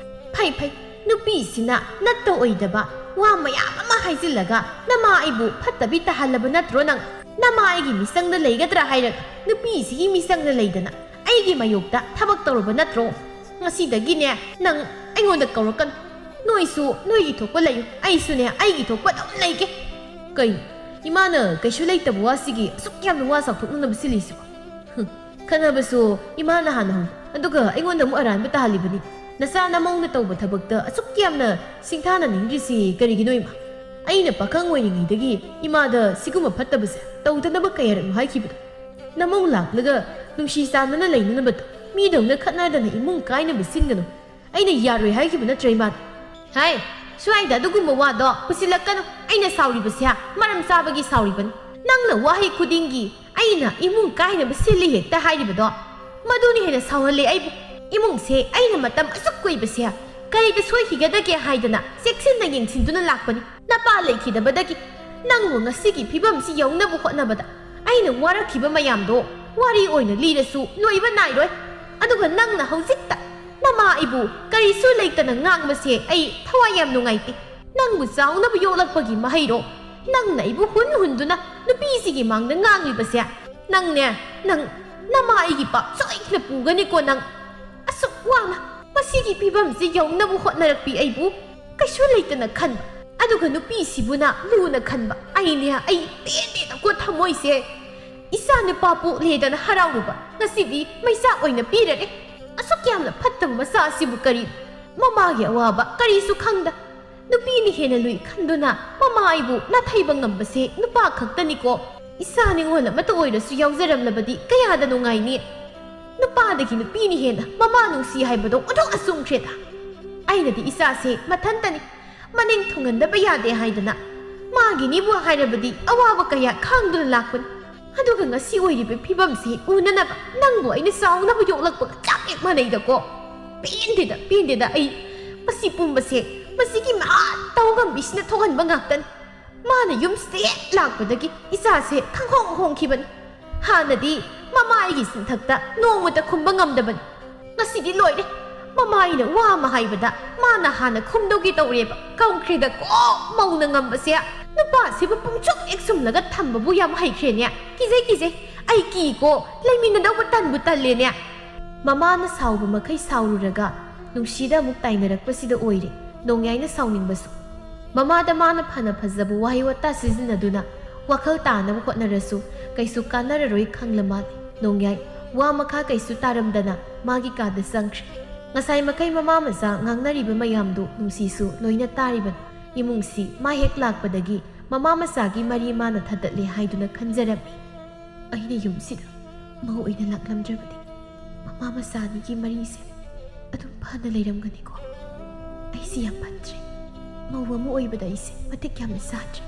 ꯐꯩ ꯐꯩ, ꯅꯨꯄꯤꯁꯤꯅ ꯅꯠꯇ ꯑꯣꯏꯗꯕ ꯋꯥ ꯃꯌꯥꯝ ꯑꯃ ꯍꯥꯏꯖꯤꯜꯂꯒ ꯅꯃꯥ ꯑꯩꯕꯨ ꯐꯠꯇꯕꯤ ꯇꯥꯍꯜꯂꯕ ꯅꯠꯇ꯭ꯔꯣ ꯅꯪ? ꯅꯃꯥ ꯑꯩꯒꯤ ꯃꯤꯆꯪꯗ ꯂꯩꯒꯗ꯭ꯔꯥ ꯍꯥꯏꯔꯒ ꯅꯨꯄꯤꯁꯤꯒꯤ ꯃꯤꯆꯪꯗ ꯂꯩꯗꯅ ꯑꯩꯒꯤ ꯃꯥꯌꯣꯛꯇ ꯊꯕꯛ ꯇꯧꯔꯕ ꯅꯠꯇ꯭ꯔꯣ? ꯉꯁꯤꯗꯒꯤꯅꯦ ꯅꯪ ꯑꯩꯉꯣꯟꯗ ꯀꯧꯔꯛꯀꯅꯨ꯫ ꯅꯣꯏꯁꯨ ꯅꯣꯏꯒꯤ ꯊꯣꯛꯄ ꯂꯩꯌꯨ, ꯑꯩꯁꯨꯅꯦ ꯑꯩꯒꯤ ꯊꯣꯛꯄ ꯑꯗꯨꯝ ꯂꯩꯒꯦ꯫ ꯀꯩꯅꯣ? ꯏꯃꯥꯅ ꯀꯩꯁꯨ ꯂꯩꯇꯕ ꯋꯥꯁꯤꯒꯤ ꯑꯁꯨꯛ ꯌꯥꯝꯅ ꯋꯥ ꯆꯥꯎꯊꯣꯛꯅꯅꯕ ꯁꯤꯜꯂꯤꯁꯤꯕꯣ? ꯍꯨꯝ, ꯈꯠꯅꯕꯁꯨ ꯏꯃꯥꯅ ꯍꯥꯟꯅ ꯍꯧꯏ, ꯑꯗꯨꯒ ꯑꯩꯉꯣꯟꯗ ꯑꯃꯨꯛ ꯑꯔꯥꯟꯕ ꯇꯥꯍꯜꯂꯤꯕꯅꯤ꯫ ꯅꯆꯥ ꯅꯃꯧꯅ ꯇꯧꯕ ꯊꯕꯛꯇ ꯑꯁꯨꯛ ꯌꯥꯝꯅ ꯁꯤꯡꯊꯥꯅꯅꯤꯡꯗ꯭ꯔꯤꯁꯤ ꯀꯔꯤꯒꯤꯅꯣ ꯏꯃꯥ? ꯑꯩꯅ ꯄꯥꯈꯪ ꯑꯣꯏꯔꯤꯉꯩꯗꯒꯤ ꯏꯃꯥꯗ ꯁꯤꯒꯨꯝꯕ ꯐꯠꯇꯕꯁꯦ ꯇꯧꯗꯅꯕ ꯀꯌꯥꯔꯛꯅꯣ ꯍꯥꯏꯈꯤꯕꯅꯣ? ꯅꯃꯧ ꯂꯥꯛꯂꯒ ꯅꯨꯡꯁꯤ ꯆꯥꯟꯅꯅ ꯂꯩꯅꯅꯕꯗꯣ ꯃꯤꯗꯧꯅ ꯈꯠꯅꯗꯅ ꯏꯃꯨꯡ ꯀꯥꯏꯅꯕ ꯁꯤꯟꯒꯅꯨ꯫ ꯑꯩꯅ ꯌꯥꯔꯣꯏ ꯍꯥꯏꯈꯤꯕ ꯅꯠꯇ꯭ꯔ ꯏꯃꯥꯗ? ꯍꯥꯏ, ꯁ꯭ꯋꯥꯏꯗ ꯑꯗꯨꯒꯨꯝꯕ ꯋꯥꯗꯣ ꯄꯨꯁꯤꯜꯂꯛꯀꯅꯨ꯫ ꯑꯩꯅ ꯁꯥꯎꯔꯤꯕꯁꯦ ꯃꯔꯝ ꯆꯥꯕꯒꯤ ꯁꯥꯎꯔꯤꯕꯅꯤ꯫ ꯅꯪꯅ ꯋꯥꯍꯩ ꯈꯨꯗꯤꯡꯒꯤ ꯑꯩꯅ ꯏꯃꯨꯡ ꯀꯥꯏꯅꯕ ꯁꯤꯜꯂꯤ ꯍꯦꯛꯇ ꯍꯥꯏꯔꯤꯕꯗꯣ, ꯃꯗꯨꯅ ꯍꯦꯟꯅ ꯁꯥꯎꯍꯜꯂꯦ ꯑꯩꯕꯨ꯫ ꯏꯃꯨꯡꯁꯦ ꯑꯩꯅ ꯃꯇꯝ ꯑꯁꯨꯛ ꯀꯨꯏꯕꯁꯦ ꯀꯔꯤꯗ ꯁꯣꯏꯈꯤꯒꯗꯒꯦ ꯍꯥꯏꯗꯅ ꯆꯦꯛꯁꯤꯟꯅ ꯌꯦꯡꯁꯤꯟꯗꯨꯅ ꯂꯥꯛꯄꯅꯤ꯫ ꯅꯄꯥ ꯂꯩꯈꯤꯗꯕꯗꯒꯤ ꯅꯪꯕꯨ ꯉꯁꯤꯒꯤ ꯐꯤꯕꯝꯁꯤ ꯌꯧꯅꯕ ꯍꯣꯠꯅꯕꯗ ꯑꯩꯅ ꯋꯥꯔꯛꯈꯤꯕ ꯃꯌꯥꯝꯗꯣ ꯋꯥꯔꯤ ꯑꯣꯏꯅ ꯂꯤꯔꯁꯨ ꯂꯣꯏꯕ ꯅꯥꯏꯔꯣꯏ꯫ ꯑꯗꯨꯒ ꯅꯪꯅ ꯍꯧꯖꯤꯛꯇ ꯅꯃꯥ ꯑꯩꯕꯨ ꯀꯔꯤꯁꯨ ꯂꯩꯇꯅ ꯉꯥꯡꯕꯁꯦ ꯑꯩ ꯊꯋꯥꯏ ꯌꯥꯝ ꯅꯨꯡꯉꯥꯏꯇꯦ꯫ ꯅꯪꯕꯨ ꯆꯥꯎꯅꯕ ꯌꯣꯛꯂꯛꯄꯒꯤ ꯃꯍꯩꯔꯣ? ꯅꯪꯅ ꯑꯩꯕꯨ ꯍꯨꯟ ꯍꯨꯟꯗꯨꯅ ꯅꯨꯄꯤꯁꯤꯒꯤ ꯃꯥꯡꯗ ꯉꯥꯡꯂꯤꯕꯁꯦ? ꯅꯪꯅꯦ, ꯅꯪ ꯅꯃꯥ ꯑꯩꯒꯤ ꯄꯥꯞ ꯁꯣꯏꯗꯅ ꯄꯨꯒꯅꯤꯀꯣ ꯅꯪ꯫ ꯑꯁꯨꯛ ꯋꯥꯅ ꯃꯁꯤꯒꯤ ꯐꯤꯕꯝꯁꯤ ꯌꯧꯅꯕ ꯍꯣꯠꯅꯔꯛꯄꯤ ꯑꯩꯕꯨ ꯀꯩꯁꯨ ꯂꯩꯇꯅ ꯈꯟꯕ, ꯑꯗꯨꯒ ꯅꯨꯄꯤꯁꯤꯕꯨꯅ ꯂꯨꯅ ꯈꯟꯕ꯫ ꯑꯩꯅꯦ, ꯑꯩ ꯄꯦꯟꯗꯦꯗꯀꯣ ꯊꯃꯣꯏꯁꯦ꯫ ꯏꯆꯥ ꯅꯨꯄꯥ ꯄꯣꯛꯂꯦꯗꯅ ꯍꯔꯥꯎꯔꯨꯕ ꯉꯁꯤꯗꯤ ꯃꯩꯆꯥꯛ ꯑꯣꯏꯅ ꯄꯤꯔꯔꯦ꯫ ꯑꯁꯨꯛ ꯌꯥꯝꯅ ꯐꯠꯇꯕ ꯃꯆꯥ ꯑꯁꯤꯕꯨ ꯀꯔꯤ? ꯃꯃꯥꯒꯤ ꯑꯋꯥꯕ ꯀꯔꯤꯁꯨ ꯈꯪꯗ, ꯅꯨꯄꯤꯅ ꯍꯦꯟꯅ ꯂꯨꯏ ꯈꯟꯗꯨꯅ ꯃꯃꯥ ꯑꯩꯕꯨ ꯅꯥꯊꯩꯕ ꯉꯝꯕꯁꯦ ꯅꯨꯄꯥ ꯈꯛꯇꯅꯤꯀꯣ꯫ ꯏꯁꯥ ꯅꯤꯉꯣꯜ ꯑꯃꯠꯇ ꯑꯣꯏꯔꯁꯨ ꯌꯥꯎꯖꯔꯝꯂꯕꯗꯤ ꯀꯌꯥꯗ ꯅꯨꯡꯉꯥꯏꯅꯤ꯫ ꯅꯨꯄꯥꯗꯒꯤ ꯅꯨꯄꯤꯅ ꯍꯦꯟꯅ ꯃꯃꯥ ꯅꯨꯡꯁꯤ ꯍꯥꯏꯕꯗꯣ ꯑꯣꯟꯊꯣꯛꯅ ꯆꯨꯝꯈ꯭ꯔꯦꯗ꯫ ꯑꯩꯅꯗꯤ ꯏꯆꯥꯁꯦ ꯃꯊꯟꯇꯅꯤ, ꯃꯅꯤꯡ ꯊꯨꯡꯍꯟꯗꯕ ꯌꯥꯗꯦ ꯍꯥꯏꯗꯅ ꯃꯥꯒꯤꯅꯤꯕꯨ ꯍꯥꯏꯔꯕꯗꯤ ꯑꯋꯥꯕ ꯀꯌꯥ ꯈꯥꯡꯗꯨꯅ ꯂꯥꯛꯄꯅꯤ꯫ ꯑꯗꯨꯒ ꯉꯁꯤ ꯑꯣꯏꯔꯤꯕ ꯐꯤꯕꯝꯁꯤ ꯎꯅꯅꯕ ꯅꯪꯕꯨ ꯑꯩꯅ ꯆꯥꯎꯅꯕ ꯌꯣꯛꯂꯛꯄꯒ ꯆꯞ ꯍꯦꯛ ꯃꯥꯟꯅꯩꯗꯀꯣ꯫ ꯄꯦꯟꯗꯦꯗ, ꯄꯦꯟꯗꯦꯗ ꯑꯩ꯫ ꯃꯁꯤ ꯄꯨꯝꯕꯁꯦ ꯃꯁꯤꯒꯤ ꯃꯍꯥ ꯇꯧꯉꯝꯕꯤꯁꯤꯅ ꯊꯣꯛꯍꯟꯕ ꯉꯥꯛꯇꯅꯤ꯫ ꯃꯥꯅ ꯌꯨꯝꯁꯤꯗ ꯍꯦꯛ ꯂꯥꯛꯄꯗꯒꯤ ꯏꯆꯥꯁꯦ ꯈꯪꯍꯣꯡ ꯍꯣꯡꯈꯤꯕꯅꯤ꯫ ꯍꯥꯟꯅꯗꯤ ꯃꯃꯥꯏꯒꯤ ꯆꯤꯟꯊꯛꯇ ꯅꯣꯡꯃꯇ ꯈꯨꯝꯕ ꯉꯝꯗꯕꯅꯤ꯫ ꯉꯁꯤꯗꯤ ꯂꯣꯏꯔꯦ꯫ ꯃꯃꯥꯏꯅ ꯋꯥ ꯑꯃ ꯍꯥꯏꯕꯗ ꯃꯥꯅ ꯍꯥꯟꯅ ꯈꯨꯝꯗꯧꯒꯤ ꯇꯧꯔꯦꯕ꯫ ꯀꯧꯈ꯭ꯔꯦꯗꯀꯣ ꯃꯧꯅ ꯉꯝꯕꯁꯦ꯫ ꯅꯨꯄꯥꯁꯤꯕꯨ ꯄꯨꯡꯆꯨꯞ ꯍꯦꯛ ꯁꯨꯝꯂꯒ ꯊꯝꯕꯕꯨ ꯌꯥꯝ ꯍꯩꯈ꯭ꯔꯦꯅꯦ꯫ ꯀꯤꯖꯩ, ꯀꯤꯖꯩ꯫ ꯑꯩ ꯀꯤꯀꯣ꯫ ꯂꯩꯃꯤꯟꯅꯗꯧꯕ ꯇꯟꯕꯨ ꯇꯜꯂꯦꯅꯦ꯫ ꯃꯃꯥꯅ ꯁꯥꯎꯕ ꯃꯈꯩ ꯁꯥꯎꯔꯨꯔꯒ ꯅꯨꯡꯁꯤꯗ ꯑꯃꯨꯛ ꯇꯥꯏꯅꯔꯛꯄꯁꯤꯗ ꯑꯣꯏꯔꯦ ꯅꯣꯡꯌꯥꯏꯅ ꯁꯥꯎꯅꯤꯡꯕꯁꯨ꯫ ꯃꯃꯥꯗ ꯃꯥꯅ ꯐꯅ ꯐꯖꯕ ꯋꯥꯍꯩ ꯋꯥꯇꯥ ꯁꯤꯖꯤꯟꯅꯗꯨꯅ ꯋꯥꯈꯜ ꯇꯥꯅꯕ ꯍꯣꯠꯅꯔꯁꯨ ꯀꯩꯁꯨ ꯀꯥꯟꯅꯔꯔꯣꯏ ꯈꯪꯂ ꯃꯥꯜꯂꯦ ꯅꯣꯡꯌꯥꯏ꯫ ꯋꯥ ꯃꯈꯥ ꯀꯩꯁꯨ ꯇꯥꯔꯝꯗꯅ ꯃꯥꯒꯤ ꯀꯥꯗ ꯆꯪꯈ꯭ꯔꯦ꯫ ꯉꯁꯥꯏ ꯃꯈꯩ ꯃꯃꯥ ꯃꯆꯥ ꯉꯥꯡꯅꯔꯤꯕ ꯃꯌꯥꯝꯗꯨ ꯅꯨꯡꯁꯤꯁꯨ ꯂꯣꯏꯅ ꯇꯥꯔꯤꯕꯅꯤ꯫ ꯏꯃꯨꯡꯁꯤ ꯃꯥ ꯍꯦꯛ ꯂꯥꯛꯄꯗꯒꯤ ꯃꯃꯥ ꯃꯆꯥꯒꯤ ꯃꯔꯤ ꯃꯥꯅ ꯊꯗꯠꯂꯦ ꯍꯥꯏꯗꯨꯅ ꯈꯟꯖꯔꯝꯃꯤ꯫ ꯑꯩꯅ ꯌꯨꯝꯁꯤꯗ ꯃꯧ ꯑꯣꯏꯅ ꯂꯥꯛꯂꯝꯗ꯭ꯔꯕꯗꯤ ꯃꯃꯥ ꯃꯆꯥ ꯑꯅꯤꯒꯤ ꯃꯔꯤꯁꯦ ꯑꯗꯨꯝ ꯐꯅ ꯂꯩꯔꯝꯒꯅꯤꯀꯣ꯫ ꯑꯩꯁꯤ ꯌꯥꯝ ꯐꯠꯇ꯭ꯔꯦ꯫ ꯃꯧ ꯑꯃ ꯑꯣꯏꯕꯗ ꯑꯩꯁꯦ ꯃꯇꯤꯛ ꯌꯥꯝꯅ ꯆꯥꯗ꯭ꯔꯦ꯫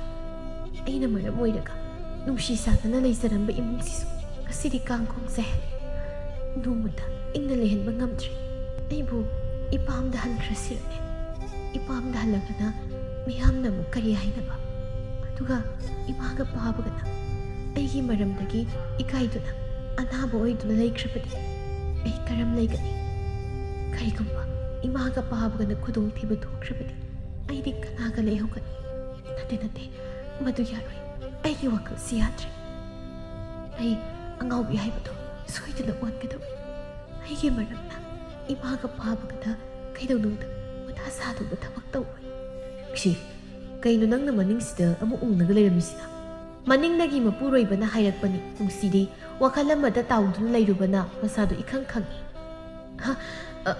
ꯑꯩꯅ ꯃꯔꯝ ꯑꯣꯏꯔꯒ ꯅꯨꯡꯁꯤ ꯆꯥꯟꯅꯅ ꯂꯩꯖꯔꯝꯕ ꯏꯃꯨꯡꯁꯤꯁꯨ ꯉꯁꯤꯗꯤ ꯀꯥꯡꯈꯣꯡ ꯆꯥꯏꯍꯜꯂꯦ꯫ ꯅꯣꯡꯃꯇ ꯏꯪꯅ ꯂꯩꯍꯟꯕ ꯉꯝꯗ꯭ꯔꯦ꯫ ꯑꯩꯕꯨ ꯏꯄꯥꯝꯗ ꯍꯟꯈ꯭ꯔꯁꯤꯔꯅꯦ? ꯏꯄꯥꯝꯗ ꯍꯜꯂꯒꯅ ꯃꯤꯌꯥꯝꯅ ꯑꯃꯨꯛ ꯀꯔꯤ ꯍꯥꯏꯅꯕ? ꯑꯗꯨꯒ ꯏꯃꯥꯒ ꯄꯥꯕꯒꯅ ꯑꯩꯒꯤ ꯃꯔꯝꯗꯒꯤ ꯏꯀꯥꯏꯗꯨꯅ ꯑꯅꯥꯕ ꯑꯣꯏꯗꯨꯅ ꯂꯩꯈ꯭ꯔꯕꯗꯤ ꯑꯩ ꯀꯔꯝ ꯂꯩꯒꯅꯤ? ꯀꯔꯤꯒꯨꯝꯕ ꯏꯃꯥꯒ ꯄꯥꯕꯒꯅ ꯈꯨꯗꯣꯡꯊꯤꯕ ꯊꯣꯛꯈ꯭ꯔꯕꯗꯤ ꯑꯩꯗꯤ ꯀꯅꯥꯒ ꯂꯩꯍꯧꯒꯅꯤ? ꯅꯠꯇꯦ, ꯅꯠꯇꯦ, ꯃꯗꯨ ꯌꯥꯔꯣꯏ꯫ ꯑꯩꯒꯤ ꯋꯥꯈꯜꯁꯤ ꯌꯥꯗ꯭ꯔꯦ꯫ ꯑꯩ ꯑꯉꯥꯎꯕꯤ ꯍꯥꯏꯕꯗꯣ ꯁꯣꯏꯗꯅ ꯑꯣꯟꯒꯗꯧꯔꯤ꯫ ꯑꯩꯒꯤ ꯃꯔꯝꯅ ꯏꯃꯥꯒ ꯄꯥꯕꯒꯗ ꯀꯩꯗꯧꯅꯨꯡꯗ ꯃꯊꯥ ꯁꯥꯗꯧꯕ ꯊꯕꯛ ꯇꯧꯔꯣꯏ꯫ ꯅꯨꯡꯁꯤ, ꯀꯩꯅꯣ ꯅꯪꯅ ꯃꯅꯤꯡꯁꯤꯗ ꯑꯃꯨꯛ ꯎꯪꯂꯒ ꯂꯩꯔꯝꯃꯤꯁꯤꯅ? ꯃꯅꯤꯡꯗꯒꯤ ꯃꯄꯨꯔꯣꯏꯕꯅ ꯍꯥꯏꯔꯛꯄꯅꯤ꯫ ꯅꯨꯡꯁꯤꯗꯤ ꯋꯥꯈꯜ ꯑꯃꯗ ꯇꯥꯎꯗꯨꯅ ꯂꯩꯔꯨꯕꯅ ꯃꯁꯥꯗꯨ ꯏꯈꯪ ꯈꯪꯏ꯫ ꯍ, ꯑ,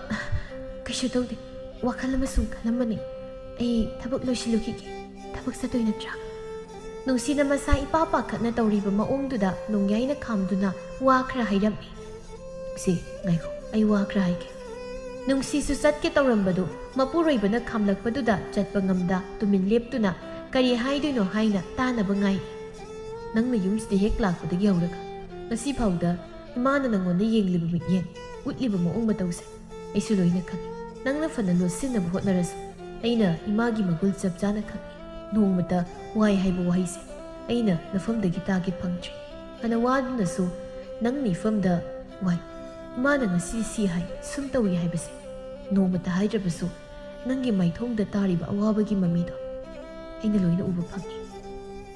ꯀꯩꯁꯨ ꯇꯧꯗꯦ꯫ ꯋꯥꯈꯜ ꯑꯃ ꯁꯨꯝ ꯈꯜꯂꯝꯕꯅꯤ꯫ ꯑꯩ ꯊꯕꯛ ꯂꯣꯏꯁꯤꯜꯂꯨꯈꯤꯒꯦ꯫ ꯊꯕꯛ ꯆꯠꯇꯣꯏ ꯅꯠꯇ꯭ꯔꯥ? ꯅꯨꯡꯁꯤꯅ ꯃꯁꯥ ꯏꯄꯥ ꯄꯥꯈꯠꯅ ꯇꯧꯔꯤꯕ ꯃꯑꯣꯡꯗꯨꯗ ꯅꯣꯡꯌꯥꯏꯅ ꯈꯥꯝꯗꯨꯅ ꯋꯥ ꯈꯔ ꯍꯥꯏꯔꯝꯃꯤ꯫ "ꯁꯤ, ꯉꯥꯏꯈꯣ, ꯑꯩ ꯋꯥ ꯈꯔ ꯍꯥꯏꯒꯦ꯫" ꯅꯨꯡꯁꯤꯁꯨ ꯆꯠꯀꯦ ꯇꯧꯔꯝꯕꯗꯨ ꯃꯄꯨꯔꯣꯏꯕꯅ ꯈꯥꯝꯂꯛꯄꯗꯨꯗ ꯆꯠꯄ ꯉꯝꯗ ꯇꯨꯃꯤꯟ ꯂꯦꯞꯇꯨꯅ ꯀꯔꯤ ꯍꯥꯏꯗꯣꯏꯅꯣ ꯍꯥꯏꯅ ꯇꯥꯅꯕ ꯉꯥꯏ꯫ "ꯅꯪꯅ ꯌꯨꯝꯁꯤꯗ ꯍꯦꯛ ꯂꯥꯛꯄꯗꯒꯤ ꯍꯧꯔꯒ ꯉꯁꯤ ꯐꯥꯎꯗ ꯏꯃꯥꯅ ꯅꯪꯉꯣꯟꯗ ꯌꯦꯡꯂꯤꯕ ꯃꯤꯠꯌꯦꯡ, ꯎꯠꯂꯤꯕ ꯃꯑꯣꯡ ꯃꯇꯧꯁꯦ ꯑꯩꯁꯨ ꯂꯣꯏꯅ ꯈꯪꯏ꯫ ꯅꯪꯅ ꯐꯅ ꯂꯣꯠꯁꯤꯟꯅꯕ ꯍꯣꯠꯅꯔꯁꯨ ꯑꯩꯅ ꯏꯃꯥꯒꯤ ꯃꯒꯨꯜ ꯆꯞ ꯆꯥꯅ ꯈꯪꯏ꯫ ꯅꯣꯡꯃꯇ ꯋꯥꯏ ꯍꯥꯏꯕ ꯋꯥꯍꯩꯁꯦ ꯑꯩꯅ ꯅꯐꯝꯗꯒꯤ ꯇꯥꯒꯦ ꯐꯪꯗ꯭ꯔꯤ꯫ ꯐꯅ ꯋꯥꯗꯨꯅꯁꯨ ꯅꯪ ꯃꯤꯐꯝꯗ ꯋꯥꯏ, ꯏꯃꯥꯅ ꯉꯁꯤ ꯁꯤ ꯍꯥꯏ, ꯁꯨꯝ ꯇꯧꯏ ꯍꯥꯏꯕꯁꯦ ꯅꯣꯡꯃꯇ ꯍꯥꯏꯗ꯭ꯔꯕꯁꯨ ꯅꯪꯒꯤ ꯃꯥꯏꯊꯣꯡꯗ ꯇꯥꯔꯤꯕ ꯑꯋꯥꯕꯒꯤ ꯃꯃꯤꯗꯣ ꯑꯩꯅ ꯂꯣꯏꯅ ꯎꯕ ꯐꯪꯏ꯫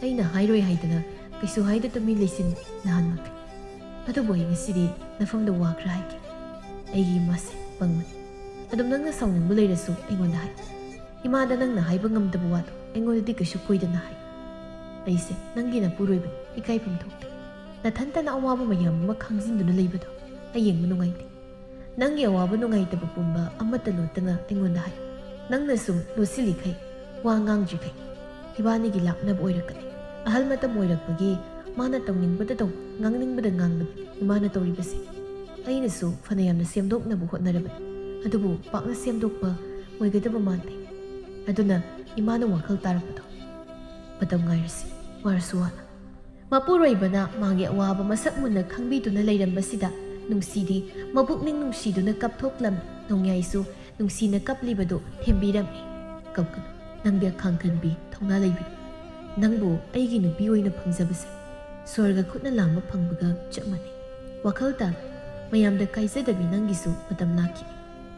ꯑꯩꯅ ꯍꯥꯏꯔꯣꯏ ꯍꯥꯏꯗꯅ ꯀꯩꯁꯨ ꯍꯥꯏꯗ ꯇꯨꯃꯤꯟ ꯂꯩꯁꯤꯟ ꯅꯍꯥꯟꯃꯛ꯫ ꯑꯗꯨꯕꯨ ꯑꯩ ꯉꯁꯤꯗꯤ ꯅꯐꯝꯗ ꯋꯥ ꯈꯔ ꯍꯥꯏꯒꯦ꯫ ꯑꯩꯒꯤ ꯏꯃꯥꯁꯦ ꯄꯪꯕꯅꯤ꯫ ꯑꯗꯨꯝ ꯅꯪꯅ ꯁꯥꯎꯅꯤꯡꯕ ꯂꯩꯔꯁꯨ ꯑꯩꯉꯣꯟꯗ ꯍꯥꯏ꯫ ꯏꯃꯥꯗ ꯅꯪꯅ ꯍꯥꯏꯕ ꯉꯝꯗꯕ ꯋꯥꯗꯣ ꯑꯩꯉꯣꯟꯗꯗꯤ ꯀꯩꯁꯨ ꯀꯣꯏꯗꯅ ꯍꯥꯏ꯫ ꯑꯩꯁꯦ ꯅꯪꯒꯤ ꯅꯄꯨꯔꯣꯏꯕꯅꯤ, ꯏꯀꯥꯏꯐꯝ ꯊꯣꯛꯇꯦ꯫ ꯅꯊꯟꯇꯅ ꯑꯋꯥꯕ ꯃꯌꯥꯝ ꯑꯃ ꯈꯥꯡꯖꯤꯟꯗꯨꯅ ꯂꯩꯕꯗꯣ ꯑꯩ ꯌꯦꯡꯕ ꯅꯨꯡꯉꯥꯏꯇꯦ꯫ ꯅꯪꯒꯤ ꯑꯋꯥꯕ ꯅꯨꯡꯉꯥꯏꯇꯕ ꯄꯨꯝꯕ ꯑꯃꯠꯇ ꯂꯣꯠꯇꯅ ꯑꯩꯉꯣꯟꯗ ꯍꯥꯏ꯫ ꯅꯪꯅ ꯁꯨꯝ ꯂꯣꯠꯁꯤꯜꯂꯤꯈꯩ, ꯋꯥ ꯉꯥꯡꯗ꯭ꯔꯤꯈꯩ ꯏꯕꯥꯅꯤꯒꯤ ꯂꯥꯞꯅꯕ ꯑꯣꯏꯔꯛꯀꯅꯤ꯫ ꯑꯍꯜ ꯃꯇꯝ ꯑꯣꯏꯔꯛꯄꯒꯤ ꯃꯥꯅ ꯇꯧꯅꯤꯡꯕꯗ ꯇꯧ, ꯉꯥꯡꯅꯤꯡꯕꯗ ꯉꯥꯡꯕꯅꯤ ꯏꯃꯥꯅ ꯇꯧꯔꯤꯕꯁꯦ꯫ ꯑꯩꯅꯁꯨ ꯐꯅ ꯌꯥꯝꯅ ꯁꯦꯝꯗꯣꯛꯅꯕ ꯍꯣꯠꯅꯔꯕꯅꯤ, ꯑꯗꯨꯕꯨ ꯄꯥꯛꯅ ꯁꯦꯝꯗꯣꯛꯄ ꯑꯣꯏꯒꯗꯕ ꯃꯥꯟꯗꯦ꯫ ꯑꯗꯨꯅ ꯏꯃꯥꯅ ꯋꯥꯈꯜ ꯇꯥꯔꯛꯄꯗꯣ ꯃꯇꯝ ꯉꯥꯏꯔꯁꯤ, ꯋꯥꯔꯁꯨ ꯋꯥꯅ꯫" ꯃꯄꯨꯔꯣꯏꯕꯅ ꯃꯥꯒꯤ ꯑꯋꯥꯕ ꯃꯁꯛ ꯃꯨꯟꯅ ꯈꯪꯕꯤꯗꯨꯅ ꯂꯩꯔꯝꯕꯁꯤꯗ ꯅꯨꯡꯁꯤꯗꯤ ꯃꯄꯨꯛꯅꯤꯡ ꯅꯨꯡꯁꯤꯗꯨꯅ ꯀꯞꯊꯣꯛꯂꯝꯃꯤ꯫ ꯅꯣꯡꯌꯥꯏꯁꯨ ꯅꯨꯡꯁꯤꯅ ꯀꯞꯂꯤꯕꯗꯨ ꯊꯦꯝꯕꯤꯔꯝꯃꯤ꯫ "ꯀꯞꯀꯅꯨ, ꯅꯪꯗꯤ ꯑꯈꯥꯡ ꯀꯟꯕꯤ, ꯊꯧꯅꯥ ꯂꯩꯕꯤ꯫ ꯅꯪꯕꯨ ꯑꯩꯒꯤ ꯅꯨꯄꯤ ꯑꯣꯏꯅ ꯐꯪꯖꯕꯁꯦ ꯁ꯭ꯋꯔꯒ ꯈꯨꯠꯅ ꯂꯥꯝꯕ ꯐꯪꯕꯒ ꯆꯞ ꯃꯥꯟꯅꯩ꯫ ꯋꯥꯈꯜ ꯇꯥ, ꯃꯌꯥꯝꯗ ꯀꯥꯏꯖꯗꯕꯤ ꯅꯪꯒꯤꯁꯨ ꯃꯇꯝ ꯂꯥꯛꯈꯤꯅꯤ꯫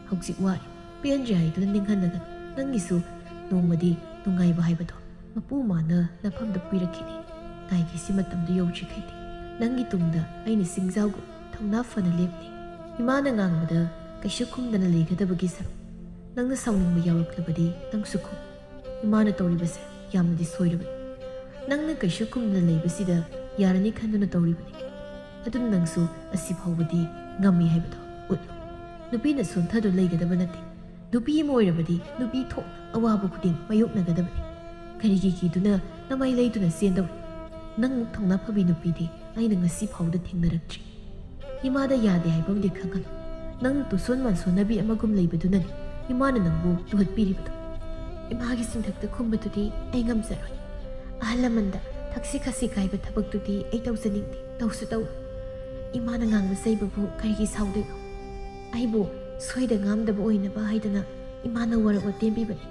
ꯍꯧꯖꯤꯛ ꯋꯥꯔꯦ, ꯄꯦꯟꯗ꯭ꯔꯦ ꯍꯥꯏꯗꯨꯅ ꯅꯤꯡꯍꯟꯅꯒꯅꯨ꯫ ꯅꯪꯒꯤꯁꯨ ꯅꯣꯡꯃꯗꯤ ꯅꯨꯡꯉꯥꯏꯕ ꯍꯥꯏꯕꯗꯣ ꯃꯄꯨ ꯃꯥꯅ ꯅꯐꯝꯗ ꯄꯤꯔꯛꯈꯤꯅꯤ꯫ ꯉꯥꯏꯒꯦ, ꯁꯤ ꯃꯇꯝꯗꯨ ꯌꯧꯗ꯭ꯔꯤꯈꯩꯗꯤ ꯅꯪꯒꯤ ꯇꯨꯡꯗ ꯑꯩꯅ ꯁꯤꯡꯖꯥꯎꯒꯨꯝ ꯊꯧꯅꯥ ꯐꯅ ꯂꯦꯞꯅꯤ꯫ ꯏꯃꯥꯅ ꯉꯥꯡꯕꯗ ꯀꯩꯁꯨ ꯈꯨꯝꯗꯅ ꯂꯩꯒꯗꯕꯒꯤ ꯁꯔꯨꯛ, ꯅꯪꯅ ꯁꯥꯎꯅꯤꯡꯕ ꯌꯥꯎꯔꯛꯂꯕꯗꯤ ꯅꯪꯁꯨ ꯈꯨꯝ꯫ ꯏꯃꯥꯅ ꯇꯧꯔꯤꯕꯁꯦ ꯌꯥꯝꯅꯗꯤ ꯁꯣꯏꯔꯕꯅꯤ꯫ ꯅꯪꯅ ꯀꯩꯁꯨ ꯈꯨꯝꯗꯅ ꯂꯩꯕꯁꯤꯗ ꯌꯥꯔꯅꯤ ꯈꯟꯗꯨꯅ ꯇꯧꯔꯤꯕꯅꯤ꯫ ꯑꯗꯨꯅ ꯅꯪꯁꯨ ꯑꯁꯤ ꯐꯥꯎꯕꯗꯤ ꯉꯝꯃꯤ ꯍꯥꯏꯕꯗꯣ ꯎꯠꯂꯨ꯫ ꯅꯨꯄꯤꯅ ꯁꯣꯟꯊꯗꯨꯅ ꯂꯩꯒꯗꯕ ꯅꯠꯇꯦ꯫ ꯅꯨꯄꯤ ꯑꯃ ꯑꯣꯏꯔꯕꯗꯤ ꯅꯨꯄꯤ ꯊꯣꯛꯅ ꯑꯋꯥꯕ ꯈꯨꯗꯤꯡ ꯃꯥꯌꯣꯛꯅꯒꯗꯕꯅꯤ꯫ ꯀꯔꯤꯒꯤ ꯀꯤꯗꯨꯅ ꯅꯃꯥꯏ ꯂꯩꯗꯨꯅ ꯆꯦꯟꯗꯧꯔꯤ? ꯅꯪꯃꯨꯛ ꯊꯧꯅꯥ ꯐꯕꯤ ꯅꯨꯄꯤꯗꯤ ꯑꯩꯅ ꯉꯁꯤ ꯐꯥꯎꯗ ꯊꯦꯡꯅꯔꯛꯇ꯭ꯔꯤ꯫ ꯏꯃꯥꯗ ꯌꯥꯗꯦ ꯍꯥꯏꯕ ꯑꯃꯗꯤ ꯈꯪꯍꯜꯂꯨ꯫ ꯅꯪ ꯇꯨꯁꯣꯟ ꯃꯥꯟꯁꯣꯟꯅꯕꯤ ꯑꯃꯒꯨꯝ ꯂꯩꯕꯗꯨꯅꯅꯤ ꯏꯃꯥꯅ ꯅꯪꯕꯨ ꯇꯨꯍꯠꯄꯤꯔꯤꯕꯗꯣ꯫ ꯏꯃꯥꯒꯤ ꯆꯤꯟꯊꯛꯇ ꯈꯨꯝꯕꯗꯨꯗꯤ ꯑꯩ ꯉꯝꯖꯔꯣꯏ꯫ ꯑꯍꯜ ꯂꯃꯟꯗ ꯊꯛꯁꯤ ꯈꯥꯁꯤ ꯀꯥꯏꯕ ꯊꯕꯛꯇꯨꯗꯤ ꯑꯩ ꯇꯧꯖꯅꯤꯡꯗꯦ, ꯇꯧꯁꯨ ꯇꯧꯔꯣꯏ꯫ ꯏꯃꯥꯅ ꯉꯥꯡꯕ ꯆꯩꯕꯕꯨ ꯀꯔꯤꯒꯤ ꯁꯥꯎꯗꯣꯏꯅꯣ? ꯑꯩꯕꯨ ꯁꯣꯏꯗ ꯉꯥꯝꯗꯕ ꯑꯣꯏꯅꯕ ꯍꯥꯏꯗꯅ ꯏꯃꯥꯅ ꯋꯥꯔꯛ ꯋꯥꯇꯦꯝꯕꯤꯕꯅꯤ꯫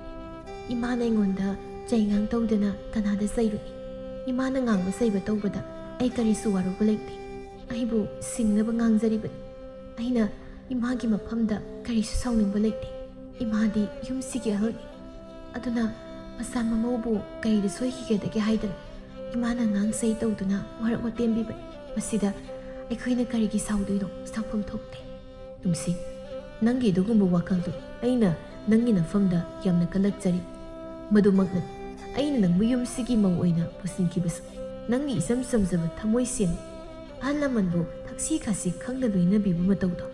ꯏꯃꯥꯅ ꯑꯩꯉꯣꯟꯗ ꯆꯩꯉꯥꯡ ꯇꯧꯗꯅ ꯀꯅꯥꯗ ꯆꯩꯔꯨꯅꯤ? ꯏꯃꯥꯅ ꯉꯥꯡꯕ ꯆꯩꯕ ꯇꯧꯕꯗ ꯑꯩ ꯀꯔꯤꯁꯨ ꯋꯥꯔꯧꯕ ꯂꯩꯇꯦ꯫ ꯑꯩꯕꯨ ꯁꯤꯡꯅꯕ ꯉꯥꯡꯖꯔꯤꯕꯅꯤ꯫ ꯑꯩꯅ ꯏꯃꯥꯒꯤ ꯃꯐꯝꯗ ꯀꯔꯤꯁꯨ ꯁꯥꯎꯅꯤꯡꯕ ꯂꯩꯇꯦ꯫ ꯏꯃꯥꯗꯤ ꯌꯨꯝꯁꯤꯒꯤ ꯑꯍꯜꯅꯤ꯫ ꯑꯗꯨꯅ ꯃꯆꯥ ꯃꯃꯧꯕꯨ ꯀꯔꯤꯗ ꯁꯣꯏꯈꯤꯒꯗꯒꯦ ꯍꯥꯏꯗꯅ ꯏꯃꯥꯅ ꯉꯥꯡ ꯆꯩ ꯇꯧꯗꯨꯅ ꯋꯥꯔꯛ ꯋꯥꯇꯦꯝꯕꯤꯕꯅꯤ꯫ ꯃꯁꯤꯗ ꯑꯩꯈꯣꯏꯅ ꯀꯔꯤꯒꯤ ꯁꯥꯎꯗꯣꯏꯅꯣ? ꯁꯥꯎꯐꯝ ꯊꯣꯛꯇꯦ꯫ ꯅꯨꯡꯁꯤ, ꯅꯪꯒꯤ ꯑꯗꯨꯒꯨꯝꯕ ꯋꯥꯈꯜꯗꯨ ꯑꯩꯅ ꯅꯪꯒꯤ ꯅꯐꯝꯗ ꯌꯥꯝꯅ ꯀꯜꯂꯛꯆꯔꯤ꯫ ꯃꯗꯨꯃꯛꯅ ꯑꯩꯅ ꯅꯪꯕꯨ ꯌꯨꯝꯁꯤꯒꯤ ꯃꯧ ꯑꯣꯏꯅ ꯄꯨꯁꯤꯟꯈꯤꯕꯁꯨ ꯅꯪꯒꯤ ꯏꯆꯝ ꯆꯝꯖꯕ ꯊꯃꯣꯏ ꯁꯦꯡ, ꯑꯍꯜ ꯂꯃꯟꯕꯨ ꯊꯛꯁꯤ ꯈꯥꯁꯤ ꯈꯪꯅ ꯂꯣꯏꯅꯕꯤꯕ ꯃꯇꯧꯗꯣ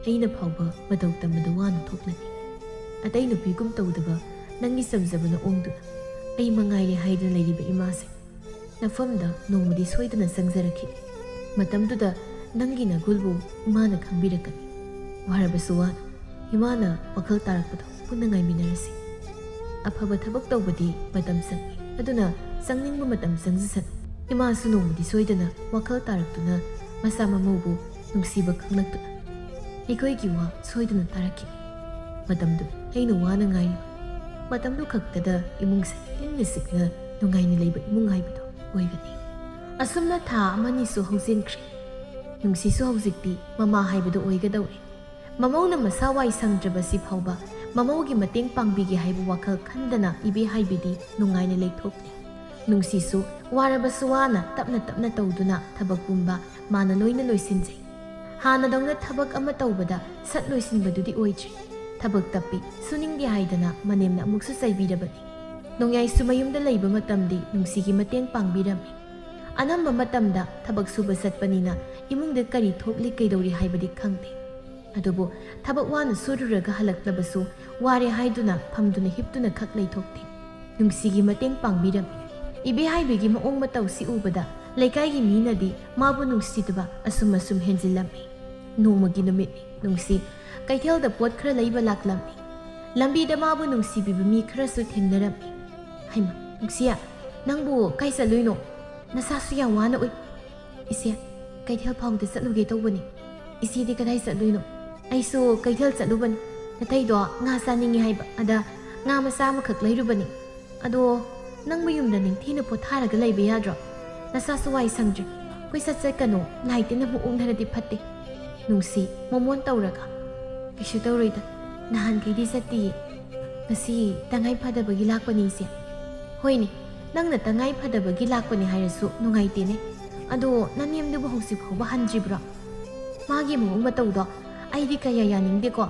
ꯑꯩꯅ ꯐꯥꯎꯕ ꯃꯇꯧ ꯇꯝꯕꯗ ꯋꯥꯅ ꯊꯣꯛꯂꯅꯤ꯫ ꯑꯇꯩ ꯅꯨꯄꯤꯒꯨꯝ ꯇꯧꯗꯕ ꯅꯪꯒꯤ ꯆꯝꯖꯕ ꯅꯑꯣꯡꯗꯨꯅ ꯑꯩ ꯃꯉꯥꯏꯔꯦ ꯍꯥꯏꯗꯨꯅ ꯂꯩꯔꯤꯕ ꯏꯃꯥꯁꯦ ꯅꯐꯝꯗ ꯅꯣꯡꯃꯗꯤ ꯁꯣꯏꯗꯅ ꯆꯪꯖꯔꯛꯈꯤꯅꯤ꯫ ꯃꯇꯝꯗꯨꯗ ꯅꯪꯒꯤ ꯅꯒꯨꯜꯕꯨ ꯏꯃꯥꯅ ꯈꯪꯕꯤꯔꯛꯀꯅꯤ꯫ ꯋꯥꯔꯕꯁꯨ ꯋꯥꯅ ꯏꯃꯥꯅ ꯋꯥꯈꯜ ꯇꯥꯔꯛꯄꯗꯣ ꯄꯨꯟꯅ ꯉꯥꯏꯃꯤꯟꯅꯔꯁꯤ꯫ ꯑꯐꯕ ꯊꯕꯛ ꯇꯧꯕꯗꯤ ꯃꯇꯝ ꯆꯪꯏ, ꯑꯗꯨꯅ ꯆꯪꯅꯤꯡꯕ ꯃꯇꯝ ꯆꯪꯖꯁꯅꯨ꯫ ꯏꯃꯥꯁꯨ ꯅꯣꯡꯃꯗꯤ ꯁꯣꯏꯗꯅ ꯋꯥꯈꯜ ꯇꯥꯔꯛꯇꯨꯅ ꯃꯆꯥ ꯃꯃꯧꯕꯨ ꯅꯨꯡꯁꯤꯕ ꯈꯪꯂꯛꯇꯨꯅ ꯑꯩꯈꯣꯏꯒꯤ ꯋꯥ ꯁꯣꯏꯗꯅ ꯇꯥꯔꯛꯈꯤꯅꯤ꯫ ꯃꯇꯝꯗꯨ ꯑꯩꯅ ꯋꯥꯅ ꯉꯥꯏꯔꯤꯕ꯫ ꯃꯇꯝꯗꯨ ꯈꯛꯇꯗ ꯏꯃꯨꯡꯁꯦ ꯏꯪꯅ ꯆꯤꯛꯅ ꯅꯨꯡꯉꯥꯏꯅ ꯂꯩꯕ ꯏꯃꯨꯡ ꯍꯥꯏꯕꯗꯨ ꯑꯣꯏꯒꯅꯤ꯫ ꯑꯁꯨꯝꯅ ꯊꯥ ꯑꯃꯅꯤꯁꯨ ꯍꯧꯖꯤꯟꯈ꯭ꯔꯦ꯫ ꯅꯨꯡꯁꯤꯁꯨ ꯍꯧꯖꯤꯛꯇꯤ ꯃꯃꯥ ꯍꯥꯏꯕꯗꯨ ꯑꯣꯏꯒꯗꯧꯔꯦ꯫ ꯃꯃꯧꯅ ꯃꯁꯥ ꯋꯥꯏ ꯁꯪꯗ꯭ꯔꯕꯁꯤ ꯐꯥꯎꯕ ꯃꯃꯧꯒꯤ ꯃꯇꯦꯡ ꯄꯥꯡꯕꯤꯒꯦ ꯍꯥꯏꯕ ꯋꯥꯈꯜ ꯈꯟꯗꯅ ꯏꯕꯦ ꯍꯥꯏꯕꯤꯗꯤ ꯅꯨꯡꯉꯥꯏꯅ ꯂꯩꯊꯣꯛꯂꯤ꯫ ꯅꯨꯡꯁꯤꯁꯨ ꯋꯥꯔꯕꯁꯨ ꯋꯥꯅ ꯇꯞꯅ ꯇꯞꯅ ꯇꯧꯗꯨꯅ ꯊꯕꯛ ꯄꯨꯝꯕ ꯃꯥꯅ ꯂꯣꯏꯅ ꯂꯣꯏꯁꯤꯟꯖꯩ꯫ ꯍꯥꯟꯅꯗꯧꯅ ꯊꯕꯛ ꯑꯃ ꯇꯧꯕꯗ ꯁꯠ ꯂꯣꯏꯁꯤꯟꯕꯗꯨꯗꯤ ꯑꯣꯏꯗ꯭ꯔꯤ꯫ ꯊꯕꯛ ꯇꯞꯄꯤ, ꯁꯨꯅꯤꯡꯗꯦ ꯍꯥꯏꯗꯅ ꯃꯅꯦꯝꯅ ꯑꯃꯨꯛꯁꯨ ꯆꯩꯕꯤꯔꯕꯅꯤ꯫ ꯅꯣꯡꯌꯥꯏꯁꯨ ꯃꯌꯨꯝꯗ ꯂꯩꯕ ꯃꯇꯝꯗꯤ ꯅꯨꯡꯁꯤꯒꯤ ꯃꯇꯦꯡ ꯄꯥꯡꯕꯤꯔꯝꯃꯤ꯫ ꯑꯅꯝꯕ ꯃꯇꯝꯗ ꯊꯕꯛ ꯁꯨꯕ ꯆꯠꯄꯅꯤꯅ ꯏꯃꯨꯡꯗ ꯀꯔꯤ ꯊꯣꯛꯂꯤ ꯀꯩꯗꯧꯔꯤ ꯍꯥꯏꯕꯗꯤ ꯈꯪꯗꯦ꯫ ꯑꯗꯨꯕꯨ ꯊꯕꯛ ꯋꯥꯅ ꯁꯨꯔꯨꯔꯒ ꯍꯜꯂꯛꯂꯕꯁꯨ ꯋꯥꯔꯦ ꯍꯥꯏꯗꯨꯅ ꯐꯝꯗꯨꯅ ꯍꯤꯞꯇꯨꯅ ꯈꯛ ꯂꯩꯊꯣꯛꯇꯦ꯫ ꯅꯨꯡꯁꯤꯒꯤ ꯃꯇꯦꯡ ꯄꯥꯡꯕꯤꯔꯝꯃꯤ꯫ ꯏꯕꯦꯍꯥꯏꯕꯤꯒꯤ ꯃꯑꯣꯡ ꯃꯇꯧꯁꯤ ꯎꯕꯗ ꯂꯩꯀꯥꯏꯒꯤ ꯃꯤꯅꯗꯤ ꯃꯥꯕꯨ ꯅꯨꯡꯁꯤꯗꯕ ꯑꯁꯨꯝ ꯑꯁꯨꯝ ꯍꯦꯟꯖꯤꯜꯂꯝꯃꯤ꯫ ꯅꯣꯡꯃꯒꯤ ꯅꯨꯃꯤꯠꯅꯤ꯫ ꯅꯨꯡꯁꯤ ꯀꯩꯊꯦꯜꯗ ꯄꯣꯠ ꯈꯔ ꯂꯩꯕ ꯂꯥꯛꯂꯝꯃꯤ꯫ ꯂꯝꯕꯤꯗ ꯃꯥꯕꯨ ꯅꯨꯡꯁꯤꯕꯤꯕ ꯃꯤ ꯈꯔꯁꯨ ꯊꯦꯡꯅꯔꯝꯃꯤ꯫ "ꯍꯩꯃꯥ, ꯅꯨꯡꯁꯤꯌꯥ, ꯅꯪꯕꯨ ꯀꯥꯏ ꯆꯠꯂꯨꯏꯅꯣ? ꯅꯁꯥꯁꯨ ꯌꯥꯝ ꯋꯥꯅ ꯎꯏ꯫" "ꯏꯆꯦ, ꯀꯩꯊꯦꯜ ꯐꯥꯎꯗ ꯆꯠꯂꯨꯒꯦ ꯇꯧꯕꯅꯤ꯫" "ꯏꯆꯦꯗꯤ ꯀꯗꯥꯏ ꯆꯠꯂꯨꯏꯅꯣ?" "ꯑꯩꯁꯨ ꯀꯩꯊꯦꯜ ꯆꯠꯂꯨꯕꯅꯤ꯫ ꯅꯇꯩꯗꯣ ꯉꯥ ꯆꯥꯅꯤꯡꯉꯤ ꯍꯥꯏꯕ, ꯑꯗ ꯉꯥ ꯃꯆꯥ ꯑꯃꯈꯛ ꯂꯩꯔꯨꯕꯅꯤ꯫ ꯑꯗꯣ ꯅꯪꯕꯨ ꯌꯨꯝꯗ ꯅꯤꯡꯊꯤꯅ ꯄꯣꯊꯥꯔꯒ ꯂꯩꯕ ꯌꯥꯗ꯭ꯔꯣ? ꯅꯁꯥꯁꯨ ꯋꯥꯏ ꯁꯪꯗ꯭ꯔꯦ꯫ ꯀꯣꯏꯆꯠ ꯆꯠꯀꯅꯨ, ꯂꯥꯏ ꯇꯤꯟꯅ ꯃꯨꯛ ꯑꯣꯛꯅꯔꯗꯤ ꯐꯠꯇꯦ꯫" ꯅꯨꯡꯁꯤ ꯃꯣꯃꯣꯟ ꯇꯧꯔꯒ, "ꯀꯩꯁꯨ ꯇꯧꯔꯣꯏꯗ, ꯅꯍꯥꯟꯈꯩꯗꯤ ꯆꯠꯇꯤꯌꯦ꯫ ꯉꯁꯤ ꯇꯉꯥꯏ ꯐꯗꯕꯒꯤ ꯂꯥꯛꯄꯅꯤ ꯏꯆꯦ꯫" "ꯍꯣꯏꯅꯦ, ꯅꯪꯅ ꯇꯉꯥꯏ ꯐꯗꯕꯒꯤ ꯂꯥꯛꯄꯅꯤ ꯍꯥꯏꯔꯁꯨ ꯅꯨꯡꯉꯥꯏꯇꯦꯅꯦ꯫ ꯑꯗꯣ ꯅꯅꯦꯝꯗꯨꯕꯨ ꯍꯧꯖꯤꯛ ꯐꯥꯎꯕ ꯍꯟꯗ꯭ꯔꯤꯕ꯭ꯔꯣ? ꯃꯥꯒꯤ ꯃꯑꯣꯡ ꯃꯇꯧꯗꯣ ꯑꯩꯗꯤ ꯀꯌꯥ ꯌꯥꯅꯤꯡꯗꯦꯀꯣ꯫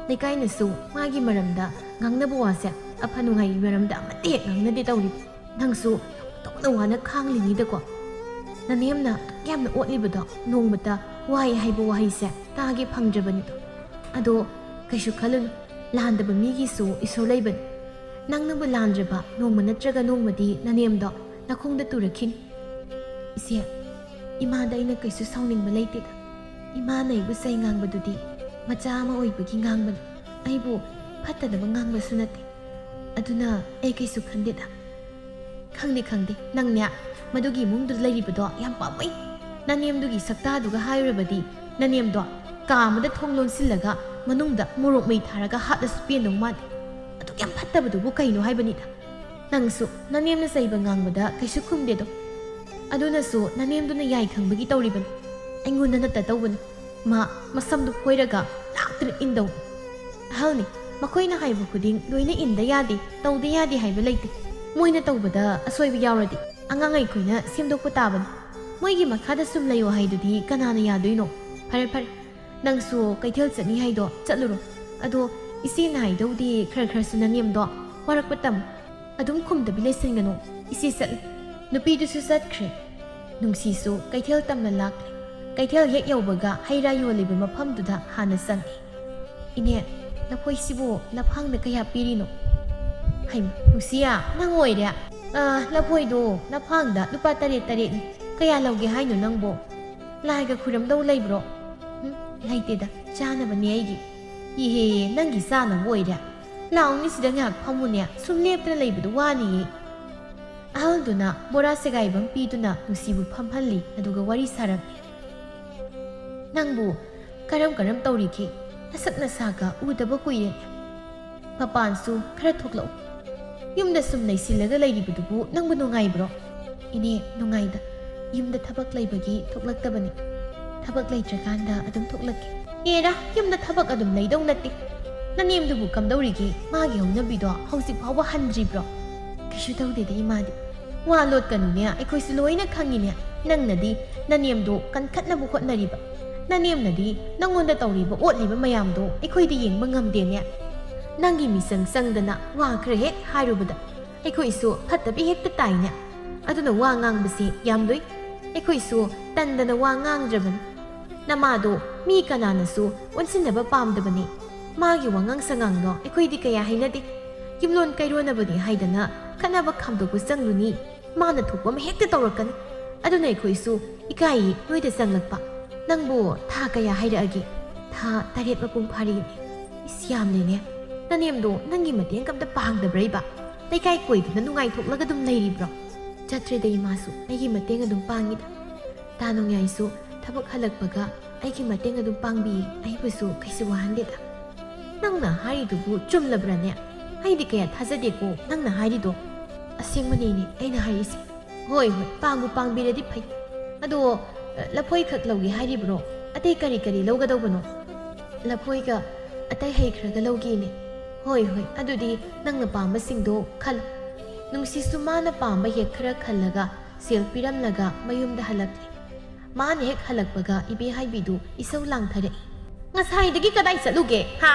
ꯂꯩꯀꯥꯏꯅꯁꯨ ꯃꯥꯒꯤ ꯃꯔꯝꯗ ꯉꯥꯡꯅꯕ ꯋꯥꯁꯦ ꯑꯐ ꯅꯨꯡꯉꯥꯏꯒꯤ ꯃꯔꯝꯗ ꯑꯃꯠꯇ ꯍꯦꯛ ꯉꯥꯡꯅꯗꯦ ꯇꯧꯔꯤꯕ꯫ ꯅꯪꯁꯨ ꯑꯣꯟꯊꯣꯛꯅ ꯋꯥꯅ ꯈꯥꯡꯂꯤꯉꯩꯗꯀꯣ ꯅꯅꯦꯝꯅ ꯌꯥꯝꯅ ꯑꯣꯠꯂꯤꯕꯗꯣ ꯅꯣꯡꯃꯇ ꯋꯥꯏ ꯍꯥꯏꯕ ꯋꯥꯍꯩꯁꯦ ꯇꯥꯒꯦ ꯐꯪꯗ꯭ꯔꯕꯅꯤꯗꯣ꯫ ꯑꯗꯣ ꯀꯩꯁꯨ ꯈꯜꯂꯨꯅꯨ, ꯂꯥꯟꯗꯕ ꯃꯤꯒꯤꯁꯨ ꯏꯁꯣꯔ ꯂꯩꯕꯅꯤ꯫ ꯅꯪꯅꯕꯨ ꯂꯥꯟꯗ꯭ꯔꯕ ꯅꯣꯡꯃ ꯅꯠꯇ꯭ꯔꯒ ꯅꯣꯡꯃꯗꯤ ꯅꯅꯦꯝꯗꯣ ꯅꯈꯣꯡꯗ ꯇꯨꯔꯛꯈꯤꯅꯤ꯫" "ꯏꯆꯦ, ꯏꯃꯥꯗ ꯑꯩꯅ ꯀꯩꯁꯨ ꯁꯥꯎꯅꯤꯡꯕ ꯂꯩꯇꯦꯗ꯫ ꯏꯃꯥꯅ ꯑꯩꯕꯨ ꯆꯩ ꯉꯥꯡꯕꯗꯨꯗꯤ ꯃꯆꯥ ꯑꯃ ꯑꯣꯏꯕꯒꯤ ꯉꯥꯡꯕꯅꯤ꯫ ꯑꯩꯕꯨ ꯐꯠꯇꯅꯕ ꯉꯥꯡꯕꯁꯨ ꯅꯠꯇꯦ꯫ ꯑꯗꯨꯅ ꯑꯩ ꯀꯩꯁꯨ ꯈꯟꯗꯦꯗ꯫" "ꯈꯪꯗꯦ, ꯈꯪꯗꯦ, ꯅꯪꯅꯦ ꯃꯗꯨꯒꯤ ꯏꯃꯨꯡꯗꯨꯗ ꯂꯩꯔꯤꯕꯗꯣ ꯌꯥꯝ ꯄꯥꯝꯃꯨꯏ꯫ ꯅꯅꯦꯝꯗꯨꯒꯤ ꯁꯛꯇꯥꯗꯨꯒ ꯍꯥꯏꯔꯨꯔꯕꯗꯤ ꯅꯅꯦꯝꯗꯣ ꯀꯥ ꯑꯃꯗ ꯊꯣꯡ ꯂꯣꯟꯁꯤꯜꯂꯒ ꯃꯅꯨꯡꯗ ꯃꯣꯔꯣꯛ ꯃꯩ ꯊꯥꯔꯒ ꯍꯥꯠꯂꯁꯨ ꯄꯦꯟꯗꯧ ꯃꯥꯜꯂꯦ꯫ ꯑꯗꯨꯛ ꯌꯥꯝ ꯐꯠꯇꯕꯗꯨꯕꯨ ꯀꯩꯅꯣ ꯍꯥꯏꯕꯅꯤꯗ꯫ ꯅꯪꯁꯨ ꯅꯅꯦꯝꯅ ꯆꯩꯕ ꯉꯥꯡꯕꯗ ꯀꯩꯁꯨ ꯈꯨꯝꯗꯦꯗꯣ꯫ ꯑꯗꯨꯅꯁꯨ ꯅꯅꯦꯝꯗꯨꯅ ꯌꯥꯏ ꯈꯪꯕꯒꯤ ꯇꯧꯔꯤꯕꯅꯤ꯫ ꯑꯩꯉꯣꯟꯗ ꯅꯠꯇ ꯇꯧꯕꯅꯤ꯫ ꯃꯥ ꯃꯁꯝꯗꯨ ꯐꯣꯏꯔꯒ ꯂꯥꯛꯇꯨꯅ ꯏꯟꯗꯧ꯫ ꯑꯍꯜꯅꯤ, ꯃꯈꯣꯏꯅ ꯍꯥꯏꯕ ꯈꯨꯗꯤꯡ ꯂꯣꯏꯅ ꯏꯟꯗ ꯌꯥꯗꯦ, ꯇꯧꯗ ꯌꯥꯗꯦ ꯍꯥꯏꯕ ꯂꯩꯇꯦ꯫ ꯃꯣꯏꯅ ꯇꯧꯕꯗ ꯑꯁꯣꯏꯕ ꯌꯥꯎꯔꯗꯤ ꯑꯉꯥꯡ ꯑꯩꯈꯣꯏꯅ ꯁꯦꯝꯗꯣꯛꯄ ꯇꯥꯕꯅꯤ꯫ ꯃꯣꯏꯒꯤ ꯃꯈꯥꯗ ꯁꯨꯝ ꯂꯩꯌꯣ ꯍꯥꯏꯗꯨꯗꯤ ꯀꯅꯥꯅ ꯌꯥꯗꯣꯏꯅꯣ? ꯐꯔꯦ, ꯐꯔꯦ, ꯅꯪꯁꯨ ꯀꯩꯊꯦꯜ ꯆꯠꯅꯤ ꯍꯥꯏꯗꯣ ꯆꯠꯂꯨꯔꯣ꯫ ꯑꯗꯣ ꯏꯆꯦꯅ ꯍꯥꯏꯗꯧꯗꯤ ꯈꯔ ꯈꯔꯁꯨ ꯅꯅꯦꯝꯗꯣ ꯋꯥꯔꯛꯄ ꯇꯝꯃꯨ꯫ ꯑꯗꯨꯝ ꯈꯨꯝꯗꯕꯤ ꯂꯩꯁꯟꯒꯅꯨ꯫ ꯏꯆꯦ ꯆꯠꯂꯨ꯫" ꯅꯨꯄꯤꯗꯨꯁꯨ ꯆꯠꯈ꯭ꯔꯦ꯫ ꯅꯨꯡꯁꯤꯁꯨ ꯀꯩꯊꯦꯜ ꯇꯝꯅ ꯂꯥꯛꯂꯦ꯫ ꯀꯩꯊꯦꯜ ꯍꯦꯛ ꯌꯧꯕꯒ ꯍꯩ ꯔꯥ ꯌꯣꯜꯂꯤꯕ ꯃꯐꯝꯗꯨꯗ ꯍꯥꯟꯅ ꯆꯪꯉꯤ꯫ "ꯏꯅꯦ, ꯂꯐꯣꯏꯁꯤꯕꯨ ꯂꯐꯥꯡꯗ ꯀꯌꯥ ꯄꯤꯔꯤꯅꯣ?" "ꯍꯩꯃ, ꯅꯨꯡꯁꯤꯌꯥ, ꯅꯪ ꯑꯣꯏꯔꯦ꯫ ꯑꯥ, ꯂꯐꯣꯏꯗꯣ ꯂꯐꯥꯡꯗ ꯂꯨꯄꯥ ꯇꯔꯦꯠ ꯇꯔꯦꯠꯅꯤ꯫ ꯀꯌꯥ ꯂꯧꯒꯦ ꯍꯥꯏꯅꯣ ꯅꯪꯕꯣ? ꯂꯥꯏꯒ ꯈꯨꯔꯝꯗꯧ ꯂꯩꯕ꯭ꯔꯣ?" "ꯎꯝ, ꯂꯩꯇꯦꯗ, ꯆꯥꯅꯕꯅꯦ ꯑꯩꯒꯤ꯫" "ꯏꯍꯦ, ꯅꯪꯒꯤ ꯆꯥꯅꯕ ꯑꯣꯏꯔꯦ꯫ ꯂꯥꯛꯎꯅꯦ, ꯁꯤꯗ ꯉꯥꯏꯍꯥꯛ ꯐꯝꯃꯨꯅꯦ, ꯁꯨꯝ ꯂꯦꯞꯇꯅ ꯂꯩꯕꯗꯣ ꯋꯥꯅꯤꯌꯦ꯫" ꯑꯍꯜꯗꯨꯅ ꯕꯣꯔꯥ ꯁꯦꯒꯥꯏꯕ ꯑꯃ ꯄꯤꯗꯨꯅ ꯅꯨꯡꯁꯤꯕꯨ ꯐꯝꯍꯜꯂꯤ, ꯑꯗꯨꯒ ꯋꯥꯔꯤ ꯁꯥꯔꯝꯃꯤ꯫ "ꯅꯪꯕꯨ ꯀꯔꯝ ꯀꯔꯝ ꯇꯧꯔꯤꯒꯦ? ꯅꯁꯛ ꯅꯁꯥꯒ ꯎꯗꯕ ꯀꯨꯏꯔꯦꯅꯦ꯫ ꯃꯄꯥꯟꯁꯨ ꯈꯔ ꯊꯣꯛꯂꯛꯎ꯫ ꯌꯨꯝꯗ ꯁꯨꯝ ꯂꯩꯁꯤꯜꯂꯒ ꯂꯩꯔꯤꯕꯗꯨꯕꯨ ꯅꯪꯕꯨ ꯅꯨꯡꯉꯥꯏꯕ꯭ꯔꯣ?" "ꯏꯅꯦ, ꯅꯨꯡꯉꯥꯏꯗ꯫ ꯌꯨꯝꯗ ꯊꯕꯛ ꯂꯩꯕꯒꯤ ꯊꯣꯛꯂꯛꯇꯕꯅꯤ꯫ ꯊꯕꯛ ꯂꯩꯇ꯭ꯔꯀꯥꯟꯗ ꯑꯗꯨꯝ ꯊꯣꯛꯂꯛꯀꯦ꯫" "ꯑꯦꯔꯥ, ꯌꯨꯝꯗ ꯊꯕꯛ ꯑꯗꯨꯝ ꯂꯩꯗꯧ ꯅꯠꯇꯦ꯫ ꯅꯅꯦꯝꯗꯨꯕꯨ ꯀꯝꯗꯧꯔꯤꯒꯦ? ꯃꯥꯒꯤ ꯍꯧꯅꯕꯤꯗꯣ ꯍꯧꯖꯤꯛ ꯐꯥꯎꯕ ꯍꯟꯗ꯭ꯔꯤꯕ꯭ꯔꯣ?" "ꯀꯩꯁꯨ ꯇꯧꯗꯦꯗ ꯏꯃꯥꯗꯤ꯫ ꯋꯥ ꯂꯣꯠꯀꯅꯨꯅꯦ, ꯑꯩꯈꯣꯏꯁꯨ ꯂꯣꯏꯅ ꯈꯪꯉꯤꯅꯦ꯫ ꯅꯪꯅꯗꯤ ꯅꯅꯦꯝꯗꯣ ꯀꯟꯈꯠꯅꯕ ꯍꯣꯠꯅꯔꯤꯕ, ꯅꯅꯦꯝꯅꯗꯤ ꯅꯪꯉꯣꯟꯗ ꯇꯧꯔꯤꯕ ꯑꯣꯠꯂꯤꯕ ꯃꯌꯥꯝꯗꯣ ꯑꯩꯈꯣꯏꯗꯤ ꯌꯦꯡꯕ ꯉꯝꯗꯦꯅꯦ꯫ ꯅꯪꯒꯤ ꯃꯤꯆꯪ ꯆꯪꯗꯅ ꯋꯥ ꯈꯔ ꯍꯦꯛ ꯍꯥꯏꯔꯨꯕꯗ ꯑꯩꯈꯣꯏꯁꯨ ꯐꯠꯇꯕ ꯍꯦꯛꯇ ꯇꯥꯏꯅꯦ꯫ ꯑꯗꯨꯅ ꯋꯥ ꯉꯥꯡꯕꯁꯦ ꯌꯥꯝ ꯂꯨꯏ꯫ ꯑꯩꯈꯣꯏꯁꯨ ꯇꯟꯗꯅ ꯋꯥ ꯉꯥꯡꯗ꯭ꯔꯕꯅꯤ꯫ ꯅꯃꯥꯗꯣ ꯃꯤ ꯀꯅꯥꯅꯁꯨ ꯑꯣꯟꯁꯤꯟꯅꯕ ꯄꯥꯝꯗꯕꯅꯤ꯫ ꯃꯥꯒꯤ ꯋꯥꯉꯥꯡ ꯁꯉꯥꯡꯗꯣ ꯑꯩꯈꯣꯏꯗꯤ ꯀꯌꯥ ꯍꯩꯅꯗꯦ꯫ ꯌꯨꯝꯂꯣꯟ ꯀꯩꯔꯣꯟꯅꯕꯅꯤ ꯍꯥꯏꯗꯅ ꯈꯠꯅꯕ ꯈꯥꯝꯗꯣꯛꯄ ꯆꯪꯂꯨꯅꯤ꯫ ꯃꯥꯅ ꯊꯣꯛꯄ ꯑꯃ ꯍꯦꯛꯇ ꯇꯧꯔꯛꯀꯅꯤ꯫ ꯑꯗꯨꯅ ꯑꯩꯈꯣꯏꯁꯨ ꯏꯀꯥꯏꯌꯦ ꯅꯣꯏꯗ ꯆꯪꯂꯛꯄ꯫ ꯅꯪꯕꯨ ꯊꯥ ꯀꯌꯥ ꯍꯥꯏꯔꯛꯑꯒꯦ?" "ꯊꯥ ꯇꯔꯦꯠ ꯃꯄꯨꯡ ꯐꯥꯔꯦꯅꯦ꯫" "ꯏꯁ, ꯌꯥꯝꯂꯦꯅꯦ꯫ ꯅꯅꯦꯝꯗꯣ ꯅꯪꯒꯤ ꯃꯇꯦꯡ ꯀꯝꯇ ꯄꯥꯡꯗꯕ꯭ꯔꯥ ꯏꯕ? ꯂꯩꯀꯥꯏ ꯀꯣꯏꯗꯅ ꯅꯨꯡꯉꯥꯏꯊꯣꯛꯂꯒ ꯑꯗꯨꯝ ꯂꯩꯔꯤꯕ꯭ꯔꯣ?" "ꯆꯠꯇ꯭ꯔꯦꯗ ꯏꯃꯥꯁꯨ, ꯑꯩꯒꯤ ꯃꯇꯦꯡ ꯑꯗꯨꯝ ꯄꯥꯡꯉꯤꯗ꯫ ꯇꯥ ꯅꯣꯡꯌꯥꯏꯁꯨ ꯊꯕꯛ ꯍꯜꯂꯛꯄꯒ ꯑꯩꯒꯤ ꯃꯇꯦꯡ ꯑꯗꯨꯝ ꯄꯥꯡꯕꯤ, ꯑꯩꯕꯨꯁꯨ ꯀꯩꯁꯨ ꯋꯥꯍꯟꯗꯦꯗ꯫" "ꯅꯪꯅ ꯍꯥꯏꯔꯤꯗꯨꯕꯨ ꯆꯨꯝꯂꯕ꯭ꯔꯥꯅꯦ? ꯑꯩꯗꯤ ꯀꯌꯥ ꯊꯥꯖꯗꯦꯀꯣ ꯅꯪꯅ ꯍꯥꯏꯔꯤꯗꯣ꯫" "ꯑꯁꯦꯡꯕꯅꯦꯅꯦ ꯑꯩꯅ ꯍꯥꯏꯔꯤꯁꯦ꯫" "ꯍꯣꯏ, ꯍꯣꯏ, ꯄꯥꯡꯕꯨ ꯄꯥꯡꯕꯤꯔꯗꯤ ꯐꯩ꯫ ꯑꯗꯣ, ꯑ, ꯂꯐꯣꯏ ꯈꯛ ꯂꯧꯒꯦ ꯍꯥꯏꯔꯤꯕ꯭ꯔꯣ? ꯑꯇꯩ ꯀꯔꯤ ꯀꯔꯤ ꯂꯧꯒꯗꯧꯕꯅꯣ?" "ꯂꯐꯣꯏꯒ ꯑꯇꯩ ꯍꯩ ꯈꯔꯒ ꯂꯧꯒꯦꯅꯦ꯫" "ꯍꯣꯏ, ꯍꯣꯏ, ꯑꯗꯨꯗꯤ ꯅꯪꯅ ꯄꯥꯝꯕꯁꯤꯡꯗꯣ ꯈꯜꯂꯨ꯫" ꯅꯨꯡꯁꯤꯁꯨ ꯃꯥꯅ ꯄꯥꯝꯕ ꯍꯦꯛ ꯈꯔ ꯈꯜꯂꯒ ꯁꯦꯜ ꯄꯤꯔꯝꯂꯒ ꯃꯌꯨꯝꯗ ꯍꯜꯂꯛꯂꯦ꯫ ꯃꯥꯅ ꯍꯦꯛ ꯍꯜꯂꯛꯄꯒ ꯏꯕꯦ ꯍꯥꯏꯕꯤꯗꯨ ꯏꯁꯧ ꯂꯥꯡꯊꯔꯛꯏ꯫ "ꯉꯁꯥꯏꯗꯒꯤ ꯀꯗꯥꯏ ꯆꯠꯂꯨꯒꯦ, ꯍꯥ?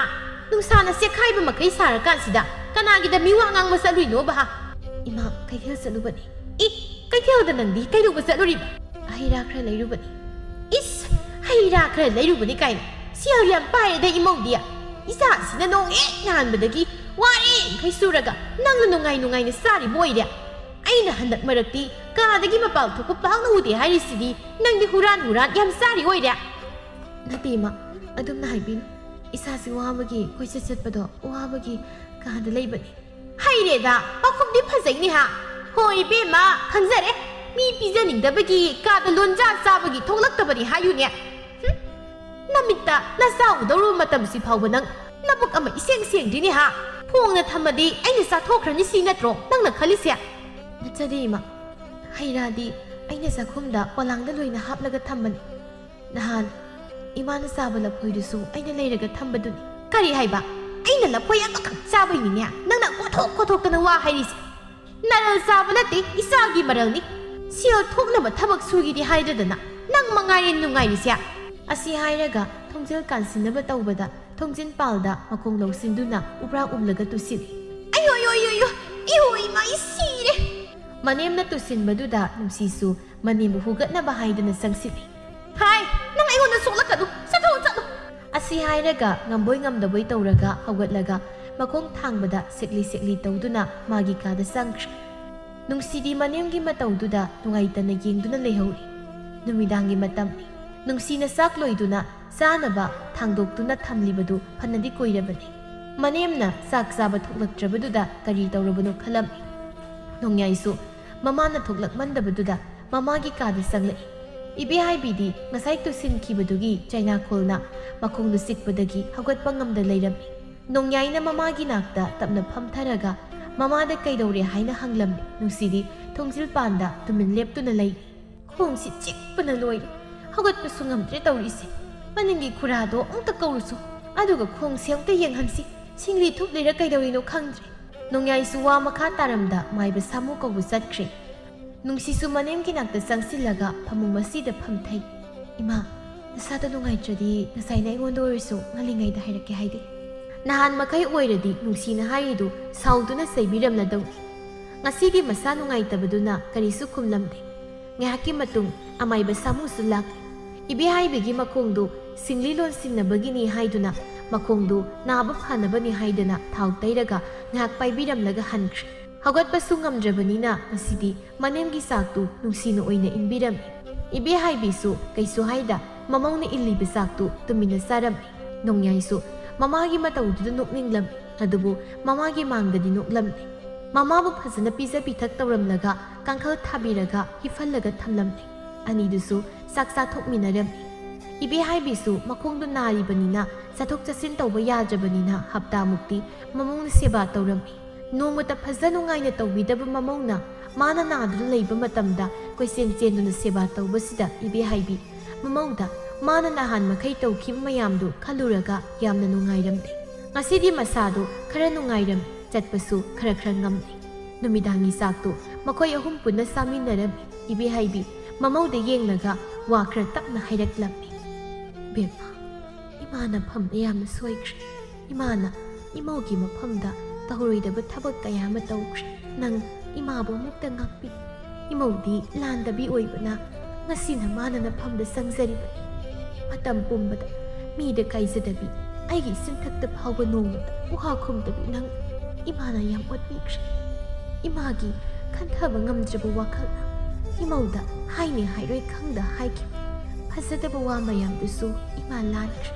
ꯅꯨꯡꯁꯥꯅ ꯆꯦꯛꯈꯥꯏꯕ ꯃꯈꯩ ꯁꯥꯔꯀꯥꯟꯁꯤꯗ ꯀꯅꯥꯒꯤꯗ ꯃꯤꯋꯥ ꯉꯥꯡꯕ ꯆꯠꯂꯨꯏꯅꯣꯕ, ꯍꯥ?" "ꯏꯃꯥ, ꯀꯩꯊꯦꯜ ꯆꯠꯂꯨꯕꯅꯤ꯫" "ꯏ, ꯀꯩꯊꯦꯜꯗ ꯅꯪꯗꯤ ꯀꯩꯗꯧꯕ ꯆꯠꯂꯨꯔꯤꯕ?" "ꯍꯩ ꯔꯥ ꯈꯔ ꯂꯩꯔꯨꯕꯅꯤ꯫" "ꯏꯁ, "ꯍꯩ ꯔꯥ ꯈꯔ ꯂꯩꯔꯨꯕꯅꯤ ꯀꯥꯏꯅ꯫ ꯁꯦꯜ ꯌꯥꯝ ꯄꯥꯏꯔꯦꯗ ꯏꯃꯧꯗꯤ꯫ ꯏꯆꯥꯁꯤꯅ ꯅꯣꯡ ꯍꯦꯛ ꯉꯥꯟꯕꯗꯒꯤ ꯋꯥꯔꯦ ꯃꯈꯩ ꯁꯨꯔꯒ ꯅꯪꯅ ꯅꯨꯡꯉꯥꯏ ꯅꯨꯡꯉꯥꯏꯅ ꯆꯥꯔꯤꯕ ꯑꯣꯏꯔꯦ꯫ ꯑꯩꯅ ꯍꯟꯗꯛ ꯃꯔꯛꯇꯤ ꯀꯥꯗꯒꯤ ꯃꯄꯥꯟ ꯊꯣꯛꯄ ꯄꯥꯛꯅ ꯎꯗꯦ ꯍꯥꯏꯔꯤꯁꯤꯗꯤ ꯅꯪꯗꯤ ꯍꯨꯔꯥꯟ ꯍꯨꯔꯥꯟ ꯌꯥꯝ ꯆꯥꯔꯤ ꯑꯣꯏꯔꯦ"꯫ "ꯅꯠꯇꯦ ꯏꯃꯥ, ꯑꯗꯨꯝꯅ ꯍꯥꯏꯕꯤꯅꯨ꯫ ꯏꯁꯥꯁꯤ ꯋꯥꯕꯒꯤ ꯀꯣꯏꯆꯠ ꯆꯠꯄꯗꯣ ꯋꯥꯕꯒꯤ ꯀꯥꯗ ꯂꯩꯕꯅꯤ"꯫ "ꯍꯩꯔꯦꯗ, ꯄꯥꯎꯈꯨꯝꯗꯤ ꯐꯖꯩꯅꯦ ꯍꯥ꯫ ꯍꯣꯏ ꯏꯕꯦꯝꯃ, ꯈꯪꯖꯔꯦ꯫ ꯃꯤ ꯄꯤꯖꯅꯤꯡꯗꯕꯒꯤ ꯀꯥꯗ ꯂꯣꯟꯖꯥ ꯆꯥꯕꯒꯤ ꯊꯣꯛꯂꯛꯇꯕꯅꯤ ꯍꯥꯏꯌꯨꯅꯦ꯫ ꯍꯨꯝ? ꯅꯃꯤꯠꯇ ꯅꯆꯥ ꯎꯗꯧꯔꯕ ꯃꯇꯝꯁꯤ ꯐꯥꯎꯕ ꯅꯪ ꯅꯕꯨꯛ ꯑꯃ ꯏꯁꯦꯡ ꯁꯦꯡꯗ꯭ꯔꯤꯅꯦ ꯍꯥ꯫ ꯐꯣꯡꯅ ꯊꯝꯃꯗꯤ ꯑꯩꯅ ꯆꯥꯊꯣꯛꯈ꯭ꯔꯅꯤ ꯁꯤ ꯅꯠꯇ꯭ꯔꯣ ꯅꯪꯅ ꯈꯜꯂꯤꯁꯦ?" "ꯅꯠꯆꯗꯦ ꯏꯃꯥ꯫ ꯍꯩ ꯔꯥꯗꯤ ꯑꯩꯅ ꯆꯥꯛꯈꯨꯝꯗ ꯄꯣꯂꯥꯡꯗ ꯂꯣꯏꯅ ꯍꯥꯞꯂꯒ ꯊꯝꯕꯅꯤ꯫ ꯅꯍꯥꯟ ꯏꯃꯥꯅ ꯆꯥꯕ ꯂꯐꯣꯏꯗꯨꯁꯨ ꯑꯩꯅ ꯂꯩꯔꯒ ꯊꯝꯕꯗꯨꯅꯤ"꯫ "ꯀꯔꯤ ꯍꯥꯏꯕ? ꯑꯩꯅ ꯂꯐꯣꯏ ꯑꯃꯈꯛ ꯆꯥꯕꯩꯅꯤꯅꯦ ꯅꯪꯅ ꯀꯣꯊꯣꯛ ꯀꯣꯊꯣꯛꯇꯅ ꯋꯥ ꯍꯥꯏꯔꯤꯁꯦ꯫ ꯅꯔꯜ ꯆꯥꯕ ꯅꯠꯇꯦ, ꯏꯆꯥꯒꯤ ꯃꯔꯜꯅꯤ꯫ ꯁꯦꯜ ꯊꯣꯛꯅꯕ ꯊꯕꯛ ꯁꯨꯒꯦꯗꯤ ꯍꯥꯏꯗꯗꯅ ꯅꯪ ꯃꯉꯥꯏꯔꯦ ꯅꯨꯡꯉꯥꯏꯔꯤꯁꯦ"꯫ ꯑꯁꯤ ꯍꯥꯏꯔꯒ ꯊꯣꯡꯖꯤꯜ ꯀꯥꯟꯁꯤꯟꯅꯕ ꯇꯧꯕꯗ ꯊꯣꯡꯖꯤꯟ ꯄꯥꯜꯗ ꯃꯈꯣꯡ ꯂꯧꯁꯤꯟꯗꯨꯅ ꯎꯕ꯭ꯔꯥ ꯎꯝꯂꯒ ꯇꯨꯁꯤꯜꯂꯤ꯫ "ꯑꯌꯣ, ꯑꯌꯣ, ꯑꯌꯣ, ꯑꯌꯣ! ꯏꯍꯣ, ꯏꯃꯥ, ꯑꯩ ꯁꯤꯔꯦ!" ꯃꯅꯦꯝꯅ ꯇꯨꯁꯤꯟꯕꯗꯨꯗ ꯅꯨꯡꯁꯤꯁꯨ ꯃꯅꯦꯝꯕꯨ ꯍꯨꯒꯠꯅꯕ ꯍꯥꯏꯗꯨꯅ ꯆꯪꯁꯤꯜꯂꯤ꯫ "ꯍꯥꯏ, ꯅꯪ ꯑꯩꯉꯣꯟꯗ ꯁꯣꯛꯂꯛꯀꯅꯨ! ꯆꯠꯊꯣꯛ, ꯆꯠꯂꯣ!" ꯑꯁꯤ ꯍꯥꯏꯔꯒ ꯉꯝꯕꯣꯏ ꯉꯝꯗꯕꯣꯏ ꯇꯧꯔꯒ ꯍꯧꯒꯠꯂꯒ ꯃꯈꯣꯡ ꯊꯥꯡꯕꯗ ꯁꯦꯛꯂꯤ ꯁꯦꯛꯂꯤ ꯇꯧꯗꯨꯅ ꯃꯥꯒꯤ ꯀꯥꯗ ꯆꯪꯈ꯭ꯔꯦ꯫ ꯅꯨꯡꯁꯤꯗꯤ ꯃꯅꯦꯝꯒꯤ ꯃꯇꯧꯗꯨꯗ ꯅꯨꯡꯉꯥꯏꯇꯅ ꯌꯦꯡꯗꯨꯅ ꯂꯩꯍꯧꯔꯤ꯫ ꯅꯨꯃꯤꯗꯥꯡꯒꯤ ꯃꯇꯝꯅꯤ꯫ ꯅꯨꯡꯁꯤꯅ ꯆꯥꯛ ꯂꯣꯏꯗꯨꯅ ꯆꯥꯅꯕ ꯊꯥꯡꯗꯣꯛꯇꯨꯅ ꯊꯝꯂꯤꯕꯗꯨ ꯐꯅꯗꯤ ꯀꯨꯏꯔꯕꯅꯤ꯫ ꯃꯅꯦꯝꯅ ꯆꯥꯛ ꯆꯥꯕ ꯊꯣꯛꯂꯛꯇ꯭ꯔꯕꯗꯨꯗ ꯀꯔꯤ ꯇꯧꯔꯕꯅꯣ ꯈꯜꯂꯝꯃꯤ꯫ ꯅꯣꯡꯌꯥꯏꯁꯨ ꯃꯃꯥꯅ ꯊꯣꯛꯂꯛꯃꯟꯗꯕꯗꯨꯗ ꯃꯃꯥꯒꯤ ꯀꯥꯗ ꯆꯪꯂꯛꯏ꯫ ꯏꯕꯦꯍꯥꯏꯕꯤꯗꯤ ꯉꯁꯥꯏ ꯇꯨꯁꯤꯟꯈꯤꯕꯗꯨꯒꯤ ꯆꯩꯅꯥꯈꯣꯜꯅ ꯃꯈꯣꯡꯗꯨ ꯆꯤꯛꯄꯗꯒꯤ ꯍꯧꯒꯠꯄ ꯉꯝꯗ ꯂꯩꯔꯝꯃꯤ꯫ ꯅꯣꯡꯌꯥꯏꯅ ꯃꯃꯥꯒꯤ ꯅꯥꯛꯇ ꯇꯞꯅ ꯐꯝꯊꯔꯒ ꯃꯃꯥꯗ ꯀꯩꯗꯧꯔꯦ ꯍꯥꯏꯅ ꯍꯪꯂꯝꯃꯤ꯫ ꯅꯨꯡꯁꯤꯗꯤ ꯊꯣꯡꯖꯤꯜ ꯄꯥꯟꯗ ꯇꯨꯃꯤꯟ ꯂꯦꯞꯇꯨꯅ ꯂꯩ꯫ "ꯈꯣꯡꯁꯤ ꯆꯤꯛꯄꯅ ꯂꯣꯏꯔꯦ꯫ ꯍꯧꯒꯠꯄꯁꯨ ꯉꯝꯗ꯭ꯔꯦ ꯇꯧꯔꯤꯁꯦ꯫ ꯃꯅꯤꯡꯒꯤ ꯈꯨꯔꯥꯗꯣ ꯑꯃꯨꯛꯇ ꯀꯧꯔꯨꯁꯣ꯫ ꯑꯗꯨꯒ ꯈꯣꯡꯁꯦ ꯑꯃꯨꯛꯇ ꯌꯦꯡꯍꯟꯁꯤ꯫ ꯁꯤꯡꯂꯤ ꯊꯨꯞꯂꯤꯔ ꯀꯩꯗꯧꯔꯤꯅꯣ ꯈꯪꯗ꯭ꯔꯦ"꯫ ꯅꯣꯡꯌꯥꯏꯁꯨ ꯋꯥ ꯃꯈꯥ ꯇꯥꯔꯝꯗ ꯃꯥꯏꯕ ꯁꯥꯃꯨ ꯀꯧꯕ ꯆꯠꯈ꯭ꯔꯦ꯫ ꯅꯨꯡꯁꯤꯁꯨ ꯃꯅꯦꯝꯒꯤ ꯅꯥꯛꯇ ꯆꯪꯁꯤꯜꯂꯒ ꯐꯃꯨꯡ ꯃꯁꯤꯗ ꯐꯝꯊꯩ꯫ "ꯏꯃꯥ, ꯅꯁꯥꯗꯣ ꯅꯨꯡꯉꯥꯏꯇ꯭ꯔꯗꯤ ꯉꯁꯥꯏꯅ ꯑꯩꯉꯣꯟꯗ ꯑꯣꯏꯔꯁꯨ ꯉꯜꯂꯤꯉꯩꯗ ꯍꯥꯏꯔꯛꯀꯦ ꯍꯥꯏꯗꯦ꯫ ꯅꯍꯥꯟ ꯃꯈꯩ ꯑꯣꯏꯔꯗꯤ ꯅꯨꯡꯁꯤꯅ ꯍꯥꯏꯔꯤꯗꯨ ꯁꯥꯎꯗꯨꯅ ꯆꯩꯕꯤꯔꯝꯂꯗꯧꯅꯤ꯫ ꯉꯁꯤꯗꯤ ꯃꯁꯥ ꯅꯨꯡꯉꯥꯏꯇꯕꯗꯨꯅ ꯀꯔꯤꯁꯨ ꯈꯨꯝꯂꯝꯗꯦ"꯫ ꯉꯥꯏꯍꯥꯛꯀꯤ ꯃꯇꯨꯡ ꯑꯃꯥꯏꯕ ꯁꯥꯃꯨꯁꯨ ꯂꯥꯛꯂꯦ꯫ ꯏꯕꯦꯍꯥꯏꯕꯤꯒꯤ ꯃꯈꯣꯡꯗꯨ ꯁꯤꯡꯂꯤ ꯂꯣꯟꯁꯤꯟꯅꯕꯒꯤꯅꯤ ꯍꯥꯏꯗꯨꯅ ꯃꯈꯣꯡꯗꯨ ꯅꯥꯕ ꯐꯅꯕꯅꯤ ꯍꯥꯏꯗꯅ ꯊꯥꯎ ꯇꯩꯔꯒ ꯉꯥꯏꯍꯥꯛ ꯄꯥꯏꯕꯤꯔꯝꯂꯒ ꯍꯟꯈ꯭ꯔꯦ꯫ ꯍꯧꯒꯠꯄꯁꯨ ꯉꯝꯗ꯭ꯔꯕꯅꯤꯅ ꯉꯁꯤꯗꯤ ꯃꯅꯦꯝꯒꯤ ꯆꯥꯛꯇꯨ ꯅꯨꯡꯁꯤꯅ ꯑꯣꯏꯅ ꯏꯟꯕꯤꯔꯝꯃꯤ꯫ ꯏꯕꯦꯍꯥꯏꯕꯤꯁꯨ ꯀꯩꯁꯨ ꯍꯥꯏꯗ ꯃꯃꯧꯅ ꯏꯜꯂꯤꯕ ꯆꯥꯛꯇꯨ ꯇꯨꯃꯤꯟꯅ ꯆꯥꯔꯝꯃꯤ꯫ ꯅꯣꯡꯌꯥꯏꯁꯨ ꯃꯃꯥꯒꯤ ꯃꯇꯧꯗꯨꯗ ꯅꯣꯛꯅꯤꯡꯂꯝꯃꯤ, ꯑꯗꯨꯕꯨ ꯃꯃꯥꯒꯤ ꯃꯥꯡꯗꯗꯤ ꯅꯣꯛꯂꯝꯗꯦ꯫ ꯃꯃꯥꯕꯨ ꯐꯖꯅ ꯄꯤꯖ ꯄꯤꯊꯛ ꯇꯧꯔꯝꯂꯒ ꯀꯥꯡꯈꯜ ꯊꯥꯕꯤꯔꯒ ꯍꯤꯞꯍꯜꯂꯒ ꯊꯝꯂꯝꯃꯤ꯫ ꯑꯅꯤꯗꯨꯁꯨ ꯆꯥꯛ ꯆꯥꯊꯣꯛꯃꯤꯟꯅꯔꯝꯃꯤ꯫ ꯏꯕꯦꯍꯥꯏꯕꯤꯁꯨ ꯃꯈꯣꯡꯗꯨ ꯅꯥꯔꯤꯕꯅꯤꯅ ꯆꯠꯊꯣꯛ ꯆꯠꯁꯤꯟ ꯇꯧꯕ ꯌꯥꯗ꯭ꯔꯕꯅꯤꯅ ꯍꯞꯇꯥꯃꯨꯛꯇꯤ ꯃꯃꯧꯅ ꯁꯦꯕꯥ ꯇꯧꯔꯝꯃꯤ꯫ ꯅꯣꯡꯃꯇ ꯐꯖ ꯅꯨꯡꯉꯥꯏꯅ ꯇꯧꯕꯤꯗꯕ ꯃꯃꯧꯅ ꯃꯥꯅ ꯅꯥꯗꯨꯅ ꯂꯩꯕ ꯃꯇꯝꯗ ꯀꯣꯏꯆꯦꯟ ꯆꯦꯟꯗꯨꯅ ꯁꯦꯕꯥ ꯇꯧꯕꯁꯤꯗ ꯏꯕꯦꯍꯥꯏꯕꯤ ꯃꯃꯧꯗ ꯃꯥꯅ ꯅꯍꯥꯟ ꯃꯈꯩ ꯇꯧꯈꯤꯕ ꯃꯌꯥꯝꯗꯨ ꯈꯜꯂꯨꯔꯒ ꯌꯥꯝꯅ ꯅꯨꯡꯉꯥꯏꯔꯝꯗꯦ꯫ ꯉꯁꯤꯗꯤ ꯃꯁꯥꯗꯨ ꯈꯔ ꯅꯨꯡꯉꯥꯏꯔꯝꯃꯤ, ꯆꯠꯄꯁꯨ ꯈꯔ ꯈꯔ ꯉꯝꯂꯦ꯫ ꯅꯨꯃꯤꯗꯥꯡꯒꯤ ꯆꯥꯛꯇꯨ ꯃꯈꯣꯏ ꯑꯍꯨꯝ ꯄꯨꯟꯅ ꯆꯥꯃꯤꯟꯅꯔꯝꯃꯤ꯫ ꯏꯕꯦꯍꯥꯏꯕꯤ ꯃꯃꯧꯗ ꯌꯦꯡꯂꯒ ꯋꯥ ꯈꯔ ꯇꯞꯅ ꯍꯥꯏꯔꯛꯂꯝꯃꯤ꯫ "ꯕꯦꯝꯃ, ꯏꯃꯥꯅ ꯐꯝꯗ ꯌꯥꯝꯅ ꯁꯣꯏꯈ꯭ꯔꯦ꯫ ꯏꯃꯥꯅ ꯏꯃꯧꯒꯤ ꯃꯐꯝꯗ ꯇꯧꯔꯣꯏꯗꯕ ꯊꯕꯛ ꯀꯌꯥ ꯑꯃ ꯇꯧꯈ꯭ꯔꯦ꯫ ꯅꯪ ꯏꯃꯥꯕꯨ ꯑꯃꯨꯛꯇ ꯉꯥꯛꯄꯤ꯫ ꯏꯃꯧꯗꯤ ꯂꯥꯟꯗꯕꯤ ꯑꯣꯏꯕꯅ ꯉꯁꯤꯅ ꯃꯥꯅ ꯅꯐꯝꯗ ꯆꯪꯖꯔꯤꯕꯅꯤ꯫ ꯃꯇꯝ ꯄꯨꯝꯕꯗ ꯃꯤꯗ ꯀꯥꯏꯖꯗꯕꯤ, ꯑꯩꯒꯤ ꯆꯤꯟꯊꯛꯇ ꯐꯥꯎꯕ ꯅꯣꯡꯃꯇ ꯋꯥ ꯈꯨꯝꯗꯕꯤ ꯅꯪ ꯏꯃꯥꯅ ꯌꯥꯝ ꯑꯣꯠꯄꯤꯈ꯭ꯔꯦ꯫ ꯏꯃꯥꯒꯤ ꯈꯟꯊꯕ ꯉꯝꯗ꯭ꯔꯕ ꯋꯥꯈꯜꯅ ꯏꯃꯧꯗ ꯍꯥꯏꯅꯤ ꯍꯥꯏꯔꯣꯏ ꯈꯪꯗ ꯍꯥꯏꯈꯤꯕ ꯐꯖꯗꯕ ꯋꯥ ꯃꯌꯥꯝꯗꯨꯁꯨ ꯏꯃꯥ ꯂꯥꯟꯈ꯭ꯔꯦ꯫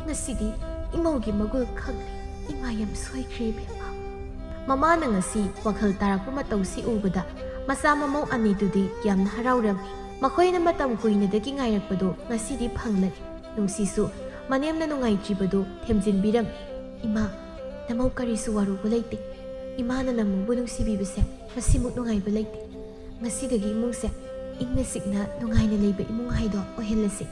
ꯉꯁꯤꯗꯤ ꯏꯃꯧꯒꯤ ꯃꯒꯨꯜ ꯈꯪꯂꯦ꯫ ꯏꯃꯥ ꯌꯥꯝ ꯁꯣꯏꯈ꯭ꯔꯦ ꯏꯕꯦꯝꯃ꯫" ꯃꯃꯥꯅ ꯉꯁꯤ ꯋꯥꯈꯜ ꯇꯥꯔꯛꯄ ꯃꯇꯧꯁꯤ ꯎꯕꯗ ꯃꯆꯥ ꯃꯃꯧ ꯑꯅꯤꯗꯨꯗꯤ ꯌꯥꯝꯅ ꯍꯔꯥꯎꯔꯝꯃꯤ꯫ ꯃꯈꯣꯏꯅ ꯃꯇꯝ ꯀꯨꯏꯅꯗꯒꯤ ꯉꯥꯏꯔꯛꯄꯗꯨ ꯉꯁꯤꯗꯤ ꯐꯪꯂꯔꯦ꯫ ꯅꯨꯡꯁꯤꯁꯨ ꯃꯅꯦꯝꯅ ꯅꯨꯡꯉꯥꯏꯇ꯭ꯔꯤꯕꯗꯨ ꯊꯦꯝꯖꯤꯟꯕꯤꯔꯝꯃꯤ꯫ "ꯏꯃꯥ, ꯅꯃꯧ ꯀꯔꯤꯁꯨ ꯋꯥꯔꯧꯕ ꯂꯩꯇꯦ꯫ ꯏꯃꯥꯅ ꯅꯃꯧꯕꯨ ꯅꯨꯡꯁꯤꯕꯤꯕꯁꯦ ꯃꯁꯤꯃꯨꯛ ꯅꯨꯡꯉꯥꯏꯕ ꯂꯩꯇꯦ꯫ ꯉꯁꯤꯗꯒꯤ ꯏꯃꯨꯡꯁꯦ ꯏꯪꯅ ꯆꯤꯛꯅ ꯅꯨꯡꯉꯥꯏꯅ ꯂꯩꯕ ꯏꯃꯨꯡ ꯍꯥꯏꯗꯣ ꯑꯣꯏꯍꯜꯂꯁꯤ꯫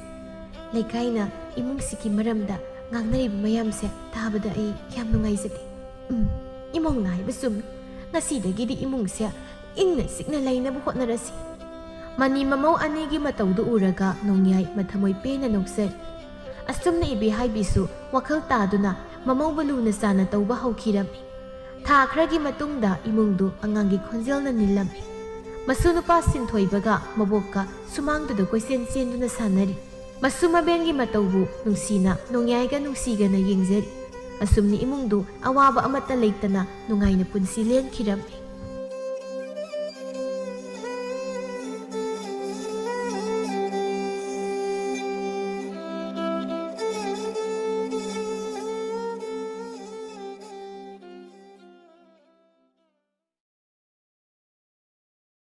ꯂꯩꯀꯥꯏꯅ ꯏꯃꯨꯡꯁꯤꯒꯤ ꯃꯔꯝꯗ ꯉꯥꯡꯅꯔꯤꯕ ꯃꯌꯥꯝꯁꯦ ꯇꯥꯕꯗ ꯑꯩ ꯌꯥꯝ ꯅꯨꯡꯉꯥꯏꯖꯗꯦ꯫ ꯎꯝ, ꯏꯃꯧꯅ ꯍꯥꯏꯕ ꯆꯨꯝꯃꯤ꯫ ꯉꯁꯤꯗꯒꯤꯗꯤ ꯏꯃꯨꯡꯁꯦ ꯏꯪꯅ ꯆꯤꯛꯅ ꯂꯩꯅꯕ ꯍꯣꯠꯅꯔꯁꯤ꯫" ꯃꯅꯤ ꯃꯃꯧ ꯑꯅꯤꯒꯤ ꯃꯇꯧꯗꯨ ꯎꯔꯒ ꯅꯣꯡꯌꯥꯏ ꯃꯊꯃꯣꯏ ꯄꯦꯟꯅ ꯅꯣꯛꯆꯔꯤ꯫ ꯑꯁꯨꯝꯅ ꯏꯕꯦꯍꯥꯏꯕꯤꯁꯨ ꯋꯥꯈꯜ ꯇꯥꯗꯨꯅ ꯃꯃꯧꯕꯨ ꯂꯨꯅ ꯆꯥꯟꯅ ꯇꯧꯕ ꯍꯧꯈꯤꯔꯝꯃꯤ꯫ ꯊꯥ ꯈꯔꯒꯤ ꯃꯇꯨꯡꯗ ꯏꯃꯨꯡꯗꯨ ꯑꯉꯥꯡꯒꯤ ꯈꯣꯟꯖꯦꯜꯅ ꯅꯤꯜꯂꯝꯃꯤ꯫ ꯃꯁꯨ ꯅꯨꯄꯥ ꯁꯤꯟꯊꯣꯏꯕꯒ ꯃꯕꯣꯛꯀ ꯁꯨꯃꯥꯡꯗꯨꯗ ꯀꯣꯏꯆꯦꯟ ꯆꯦꯟꯗꯨꯅ ꯁꯥꯟꯅꯔꯤ꯫ ꯃꯁꯨ ꯃꯕꯦꯟꯒꯤ ꯃꯇꯧꯕꯨ ꯅꯨꯡꯁꯤꯅ ꯅꯣꯡꯌꯥꯏꯒ ꯅꯨꯡꯁꯤꯒꯅ ꯌꯦꯡꯖꯔꯤ꯫ ꯑꯁꯨꯝꯅ ꯏꯃꯨꯡꯗꯨ ꯑꯋꯥꯕ ꯑꯃꯠꯇ ꯂꯩꯇꯅ ꯅꯨꯡꯉꯥꯏꯅ ꯄꯨꯟꯁꯤ ꯂꯦꯟꯈꯤꯔꯝꯃꯤ꯫